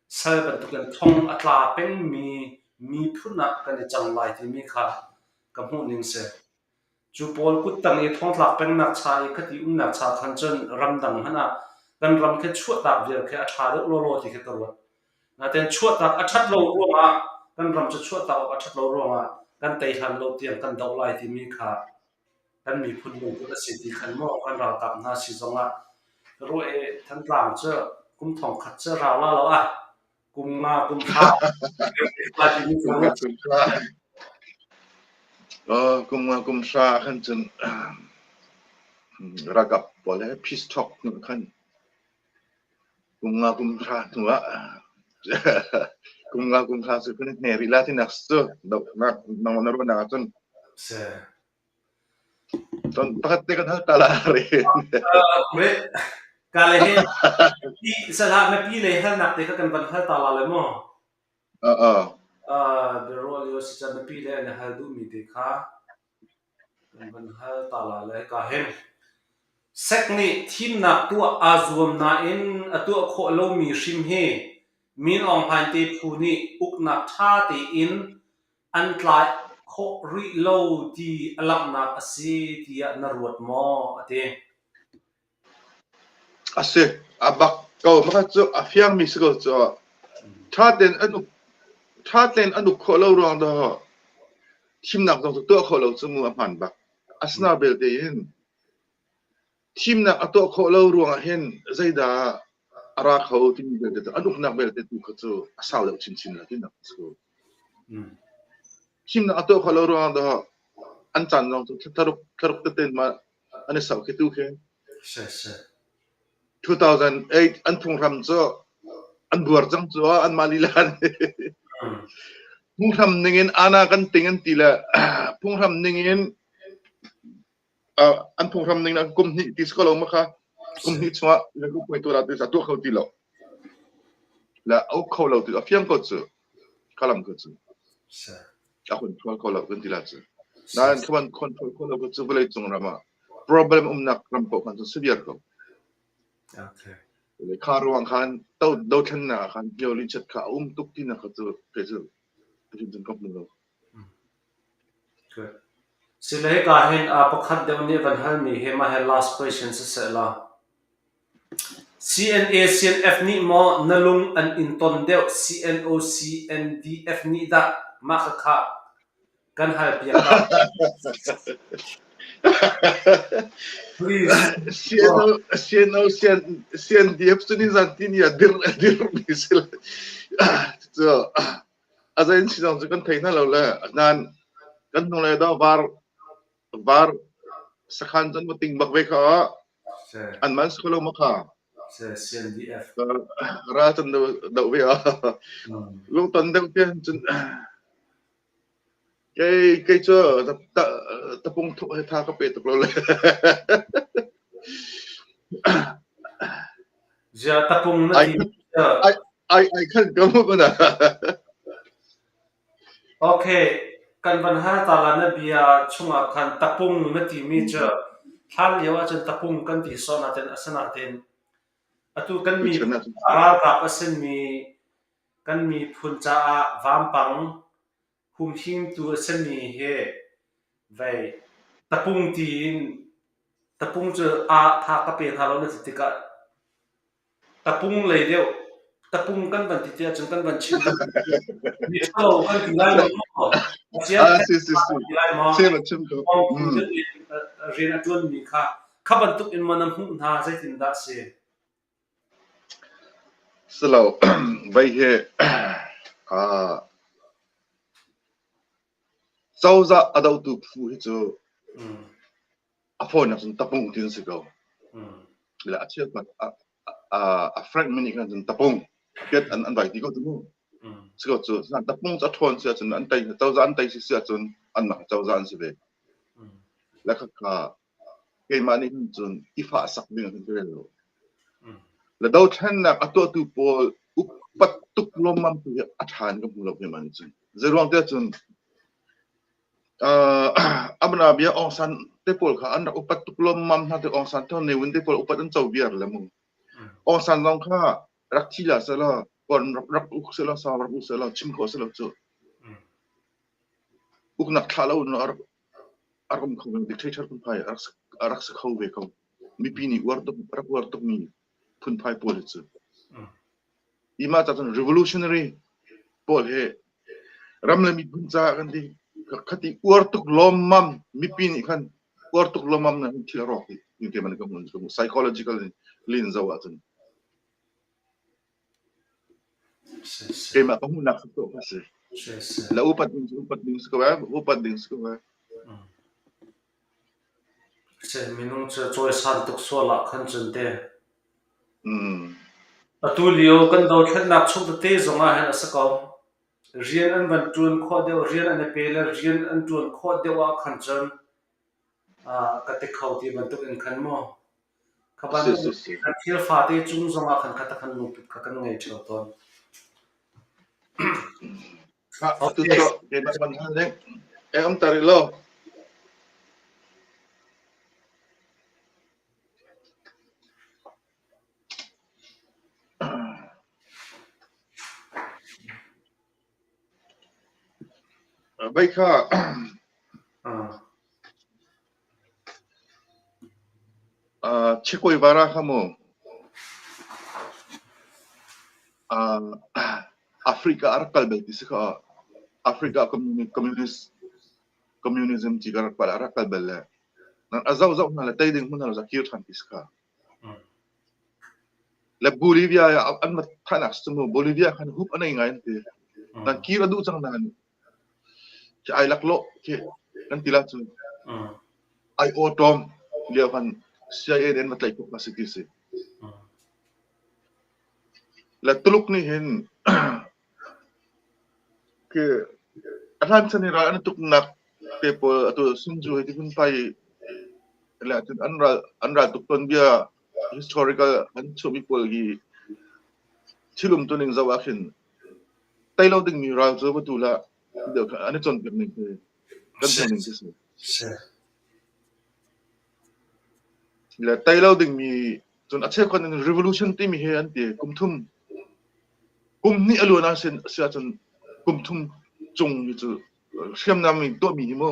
sal bantukin thong a tla pengmi miphun ah kan i cang lai timi kha ka hmuh ning si. Cu pawl kuttang i thongtlak pengnak cha i khati umnak cha khan cun ramdang hmanh ah kan ram khi chuahtak vial khi a ṭha deuh lawlaw ti khi ka ruat. Natein chuahtak a ṭhat lo ruangah kan ram cu chuahtak awk a ṭhat lo ruangah kan tei hlan lo tiang kan doh lai timi kha kan miphun lungput a si ti khan maw kan ralkap hna si zongah ka ruah i Thantlang cu kum thong khat cu rau la lo ah kum nga kum hra timi Kum nga kum hra. Oh, kum nga kum hra khan cun ralkap pawl he peace talk hnu khan kum nga kum hra hnu ah kum nga kum hra cu kan hne rih la tinak cu nang na ruahnak ahcun Se. Ton pakhat te kan hal ta la re. Ka le he salah na pi le halnak te kha kan van hal ta la le mu. Biaruah lio si can na pi le na hal duhmi te kha kan van hal ta la le ka hin. Sek nih thimnak tuah aa zuam nain a tuah khawh lomi hrim hi Min Aung Hlaing te phu nih uknak ṭha tein an tlai khawh rih lo ti a langhnak a si tiah na ruat maw? A ti. A si. A bak ko. Maka cu a fiangmi si ko cu. Ṭha tein an uk ṭha tein an uk khawh lo ruang dah thimnak zong cu tuah khawh lo cu mu a hmaan bak. Asina belte in Thimnak a tuah khawh lo ruangah hin zeidah a ra kho timi belte cu an uknak belte tu kha cu a sau deuh chinchin la tinak a si ko. Thimnak a tuah khawh lo ruangah dah an caan zong cu thlaruk thlaruk tete ma an i sau khi tu khi. 2008 an phunghram cu an buar cang cu anmah lila nih. Phunghram ningin ana kan ting an ti le phunghram ningin an phunghram ning kum hnih ti si ko lo ma kha kum hnih chungah puai tu la tu tuah kho ti lo la au kho lo ti a fiang ko cu kalam ko cu a control kho lo kan ti la cu nain khaban control kho lo ko cu vawlei cung ram ah problem umnak ram ko khan cu severe ko kha ruang khan to dothlennak khan violin chat kha a um tuk ti na kha cu ke cu cun ka hmu lo. Sile hika hin pakhat deuh nih van halmi hi mah hi last question siseh law CNA CNF nih maw na lung an in ton deuh CNO CNDF nih dah mah khakha kan hal piak ta. Please. CNO CNO CNDF cu nizan tini ah dir dirmi si le cu A zei in si zong cu kan thei hna lo le nain kan hnulei dawh var var sakhan cun va ting bak ve kha an man si ko lo ma kha. CNDF. Ral cun doh ve ah lungton deuh tian cun kei kei cu tapung thuk he tha ka pe tuk lo le. Zia tapung na ti. Ai ai ai khan ka mu bana. Okay, kan van hal ta la na bia chungah khan tapung na timi cu hlan lio ahcun tapung kan ti sawh natin asinain atu kan miphun ralkap a simi kan miphun caah vampang humhimtu a simi hi vei tapung tiin tapung cu a tha ka pe hna lo na ti tikah Tapung lei deuh tapung kan van ti tiah cun kan van chim mi ṭhalo kan ti lai lo maw? Ah, si si si. Ti lai maw? Chim chim ko. Rian a ṭuanmi kha kha bantuk in maw na hmuh hna zeitindah a si? Si lo, vei hi ah cozah a dotu phu hi cu a fawinak cun tapung ti an si ko. Le a chiat a frank mini khan cun tapung piat an an vai ti ko cu mu. Si ko cu tapung cu a ṭhawn si ahcun an tei cozah an tei si si ahcun anmah cozah an si ve. Le khakha keimah nih hin cun i fah sak ding ah khan ka rel lo. Le dothlennak a tuahtu pawl upat tuk lawmmam tu hi a ṭha in ka hmu lo keimah nih cun. Zeiruang tiah cun Amana bia Aung San te pawl kha an rak upat tuk lawmmam hna tik Aung San te Ne Win te pawl upat an co viar le mu. Aung San zong kha rak thi la selaw kawn rak rak uk selaw sau rak uk selaw chim khawh selaw cu uknak thlah lo in a rak a rak um kho ve dictator phunphai a rak a rak si kho ve ko. Mipi nih uar tuk rak uar tukmi phunphai pawl hi cu. Hi mah ca cun revolutionary pawl hi ram le miphun caah kan ti khati uar tuk lawmmam mipi nih khan uar tuk lawmmam na thil a rawk dih ning te man ka hmun psychological lin zo ahcun keimah ka hmuhnak si ko ka si la upat ding upat ding si ko eh upat ding si ko eh. Minung cu cawisan tuk sual ah khan cun te. Atu lio kan dothlennak chung tete zong ah hin a si ko. Rian an van ṭuan khawh deuh, rian an i pe le rian an ṭuan khawh deuh ah khan cun ka ti kho ti bantuk in khan maw kha bantuk thil fate cung zong ah khan kha khan lungput kha kan ngei ṭheo tawn. Atu cu keimah ban hal ding. E um tar lo. Bei kha Che Guevara kha mu Africa a rak kal bal ti si kha Africa communist communism ci ka rak pal a rak kal bal le nan a zoh zoh hna le tei ding hmun hna kir ṭhan ti si kha. Le Bolivia an ma thanak si mu Bolivia khan hup a nei ngai an ti. Nan kir a duh cang nain khi ai laklawh khi kan ti la cun ai awṭawm lio khan CIA nih an va tlaih khawh kha si ti si. Le Tuluk nih hin khi a hlan chan i ral an tuknak te pawl atu Sun Tzu he ti hun pai le cun an ral tuk ton bia historical an chuahmi pawl hi thil um tuning zoh ah khin tei lo dingmi ral cu va tu lah an i cawnpiak ning hi kan hmuh ning khi si. Le tei lo dingmi cun a cheukhat in revolution timi hi an ti kum thum kum hnih a luan ah sin si ahcun kum thum cung hi cu hriamnam in tuahmi hi mu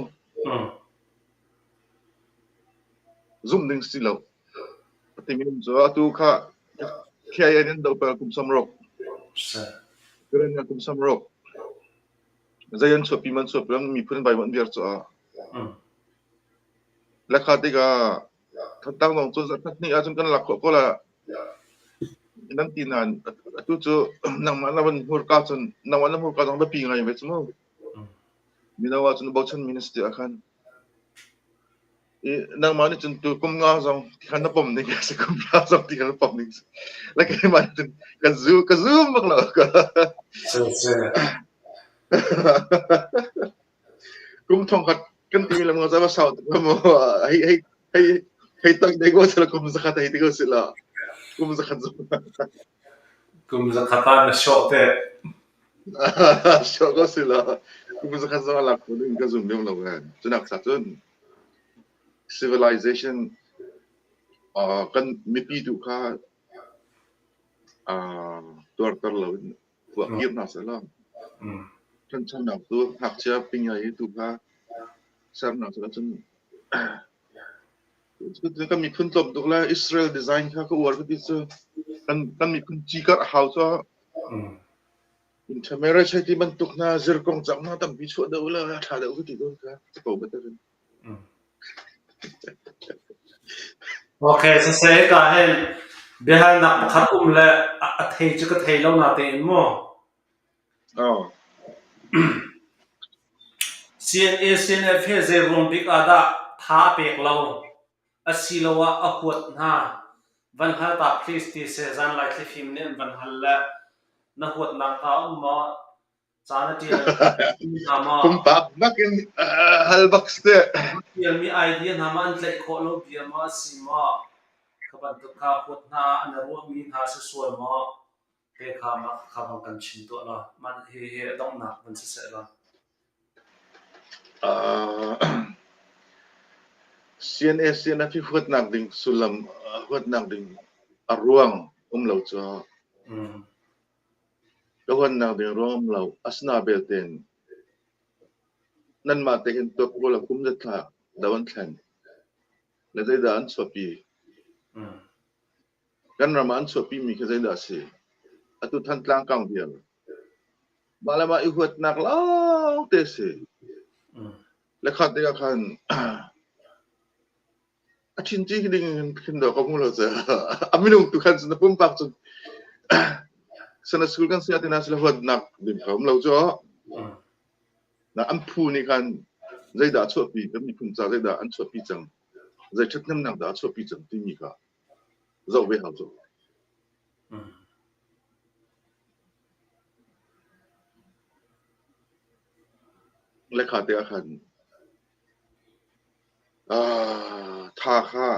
zumh ding si lo timi cu atu kha KIA in do pel kum 60 Karen kum 60 zei an chuahpi man chuahpi miphun vai man viar cu a lekha tikah Thantlang zong cu zarh khat hnih ahcun kan lak khawh ko la. Nan ti nain atu cu nangmah na van hmurka cun nangmah na hmurka zong biapi ngai ve cu mu. Mino ahcun bochan mi na si ah khan. I nangmah nih cun tu kum nga zong ti khan na pom ding a si kum nga zong ti khan na pom ding. La keimah nih cun ka zu ka zum bak lo. Kum 1000 kan timi lam nga va sau tuk mu. Hei hei hei hei tang dei ko sila kum 100 hei ti ko sila. Kum 100 zong. Kum 100 ah na sawh te. Sawh ko sila. Kum 100 zong a lak ko ding ka zum lem lo kan. Cunak sa cun civilization kan mipi tu kha tuarter lo in tuah kir hna seh law ṭhanchonak cu ngakchia pingai tu kha ser hna seh law cun kan miphun tlawm tuk le Israel design kha ka uar ka ti cu kan kan miphun ci karh a hau cu intermarriage hei ti bantuk hna zirkong cang hna tampi chuah deuh le a ṭha deuh ka ti tawn kha ko better in. Okay, siseh ka hin biahalnak pakhat um le a thei cu ka thei lo natein mu. Oh. CNA CNF hi zei ruang bik ah dah tha a pek lo asiloah a huat hna? Van hal ta please ti si zanlai thlifim nih an van hal le na huatnak hna um maw? Ca na ṭial hna maw? Pumpak nakin hal bak si teh. Na ṭialmi idea hna maw an tlaih khawh lo bia maw a si maw? bantuk kha huat hna an i ruahmi hna si sual maw? Te kha mah kha bang kan chim tuah law mah hihi a donghnak van si seh law. CNA CNF hi huatnak ding sullam huatnak ding a ruang um lo cu ka huatnak ding ruang um lo. Asina belte in nanmah te hin tuak kawl kum zathla do an thlen le zeidah an chuahpi? Kan ram ah an chuahpimi khi zeidah a si? Atu Thantlang kang vial. Mah le mah i huatnak lawngte a si. Le khat tikah khan a ṭhin ci ding khin dawh ka hmu lo cu. A minung tu khan cun a pumpak cun sana school kan sia tina sila huatnak ding kha um lo cu. Na an phu nih khan zeidah a chuahpi kan miphun ca zeidah an chuahpi cang zei ṭhathnemnak dah a chuahpi cang timi kha zoh ve hau cu. Lekha te ah khan tha kha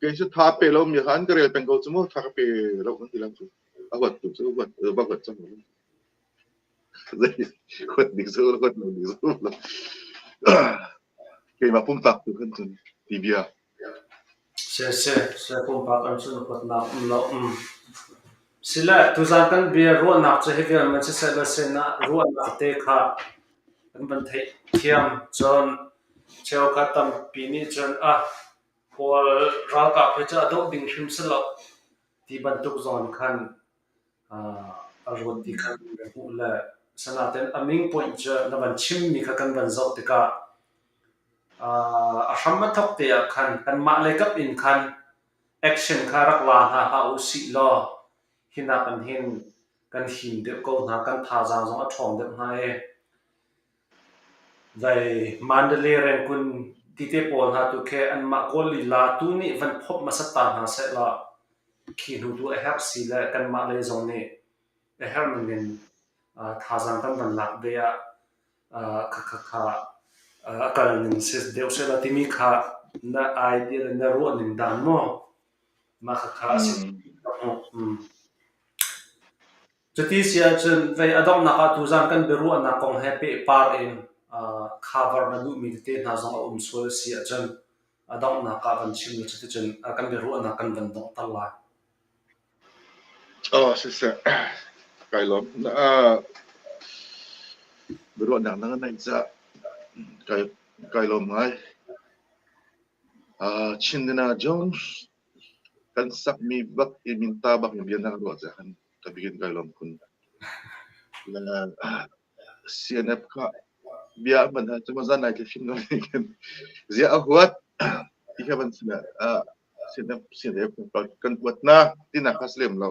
kei cu tha pe lo mi kha an ka rel peng ko cu mu tha ka pe lo kan ti lang cu a huat tu cu huat va huat cang zei huat dik cu huat lo dik cu keimah pumpak tu khan cun ti bia Siseh, pumpak an cun huatnak um lo. Sile, tuzaan kan bia ruahnak cu hi vial man siseh law sinah ruahnak te kha kan van theih thiam. Cun cheukhat tampi nih cun ah Kawl ralkap hi cu a doh ding hrim si lo ti bantuk zawn khan a ruat ti kha kan hmuh le sanaten a ming point cu na van chimmi kha kan van zoh tikah a hram a thawk te ah khan kanmah lei kap in khan action kha rak la hna hlah u sih law hi nakin hin kan him deuh ko hna, kan thazaang zong a ṭhawng deuh hnga i Vai Mandalay Rangoon tite pawl hna tu khi anmah Kawl lila tu nih van phomh hmasat ta hna sehlaw khi hnu tu a herh si le kanmah lei zong nih a herh ning in thazaang kan van lak ve ah khakha a kal ning si deuh sehlaw timi kha na idea le na ruah ning dan maw mah khakha a si ka hmuh. Cuti si ahcun vei a donghnak ah tuzaan kan biaruahnak kong he pehpar in cover na duhmi tete hna zong a um sual a si ahcun a donghnak ah van chim law cuticun kan biaruahnak kan van donghter lai. Aw siseh, kai lawm. Biaruahnak na ngeih caah kai kai lawm ngai. Chin Jones kan sakmi bak i minta bak in bia na ka ruah caah khan ka bikin kai lawm khun. CNF kha bia an van hal cu zan ai hrim lo khin zia a huat ti kha van sila CNF CNF kan huat na tinak kha si lem lo.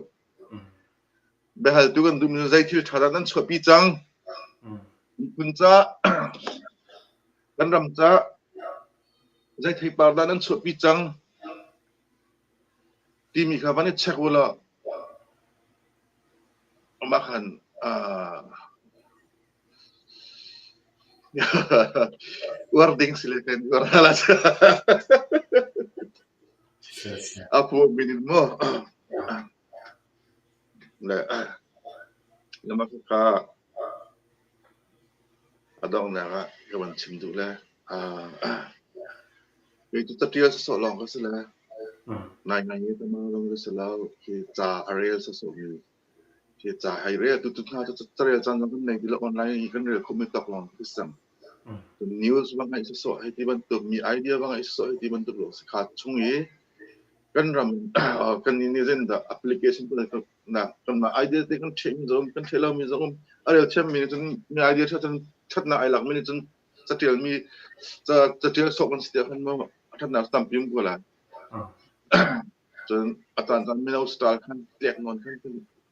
Biahaltu kan duhmi cu zei thil ṭha dah nan chuahpi cang? Miphun ca, kan ram ca, zei theipar dah nan chuahpi cang? Timi kha van i check u law mah khan uar ding si le kan uar hala. A pu min in mu. Le na kha a donghnak ah ka van chim duh le kei cu catial sawsawh lawng ka si le nai ngai i tama zong ka si lo khi ca a rel sawsawh mi khi ca hei rel tu tu hna cu carel caan zong kan nei ti lo online i kan rel khomi tawk lawng ka si cang. News va ngaih sawsawh hei ti bantuk mi idea va ngaih sawsawh hei ti bantuk lawng si kha chung i kan ram kan nih zindah application na kanmah idea te kan ṭhehmi zong kan ṭheh lomi zong a rel thiammi nih cun mi idea ṭha cun ṭhatnak ai lakmi nih cun caṭialmi ca caṭial sawh kan si tiah khan maw a ṭhatnak tampi um ko lai. Cun a caan caan mino style khan tlek nawn khan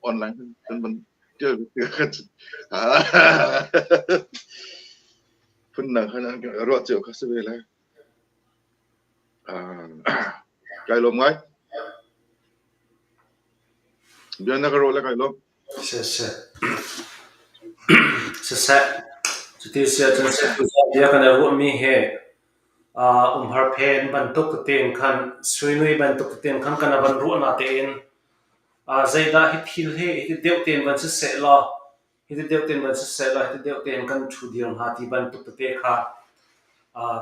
online khan kan van ṭial ve khan phundang khan ruah cio kha si ve lai. Kai lawm ngai. Bia na ka rawh le kai lawm. Siseh. Siseh. Cuti si ahcun bia kan i ruahmi hi. Umharphen bantuk tete in khan suinui bantuk tete in khan kan van ruah na tein zeidah hi thil hi hiti deuh tein van siseh law hiti deuh tein van siseh law hiti deuh tein kan ṭhu dir hnga ti bantuk tete kha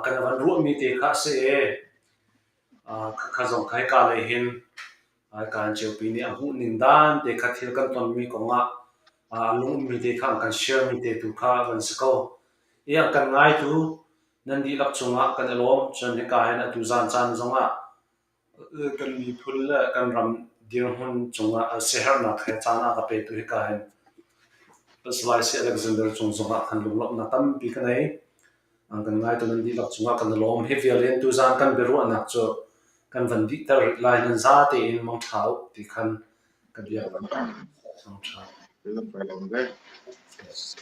kan van ruahmi te kha a si i khakha zong kha hika lei hin hika in Ceupi nih a hmuhning dan te kha thil kan tonmi kongah a lungummi te kha an kan share mi te tu kha van si ko. I an kan ngaitu nan dihlak cungah kan i lawm. Cun hika hin atu zan caan zongah kan miphun le kan ram dirhmun cungah siaherhnak he caan a ka petu hika hin Salai Si Alexander cung zongah khan lunglawmhnak tampi ka nei. An kan ngaitu nan dihlak cungah kan i lawm. Hi vial in tuzaan kan biaruahnak cu kan van dihter rih lai. Nan za tein mangṭha u ti khan ka bia. Mangṭha. Kan lawm ve. Yes.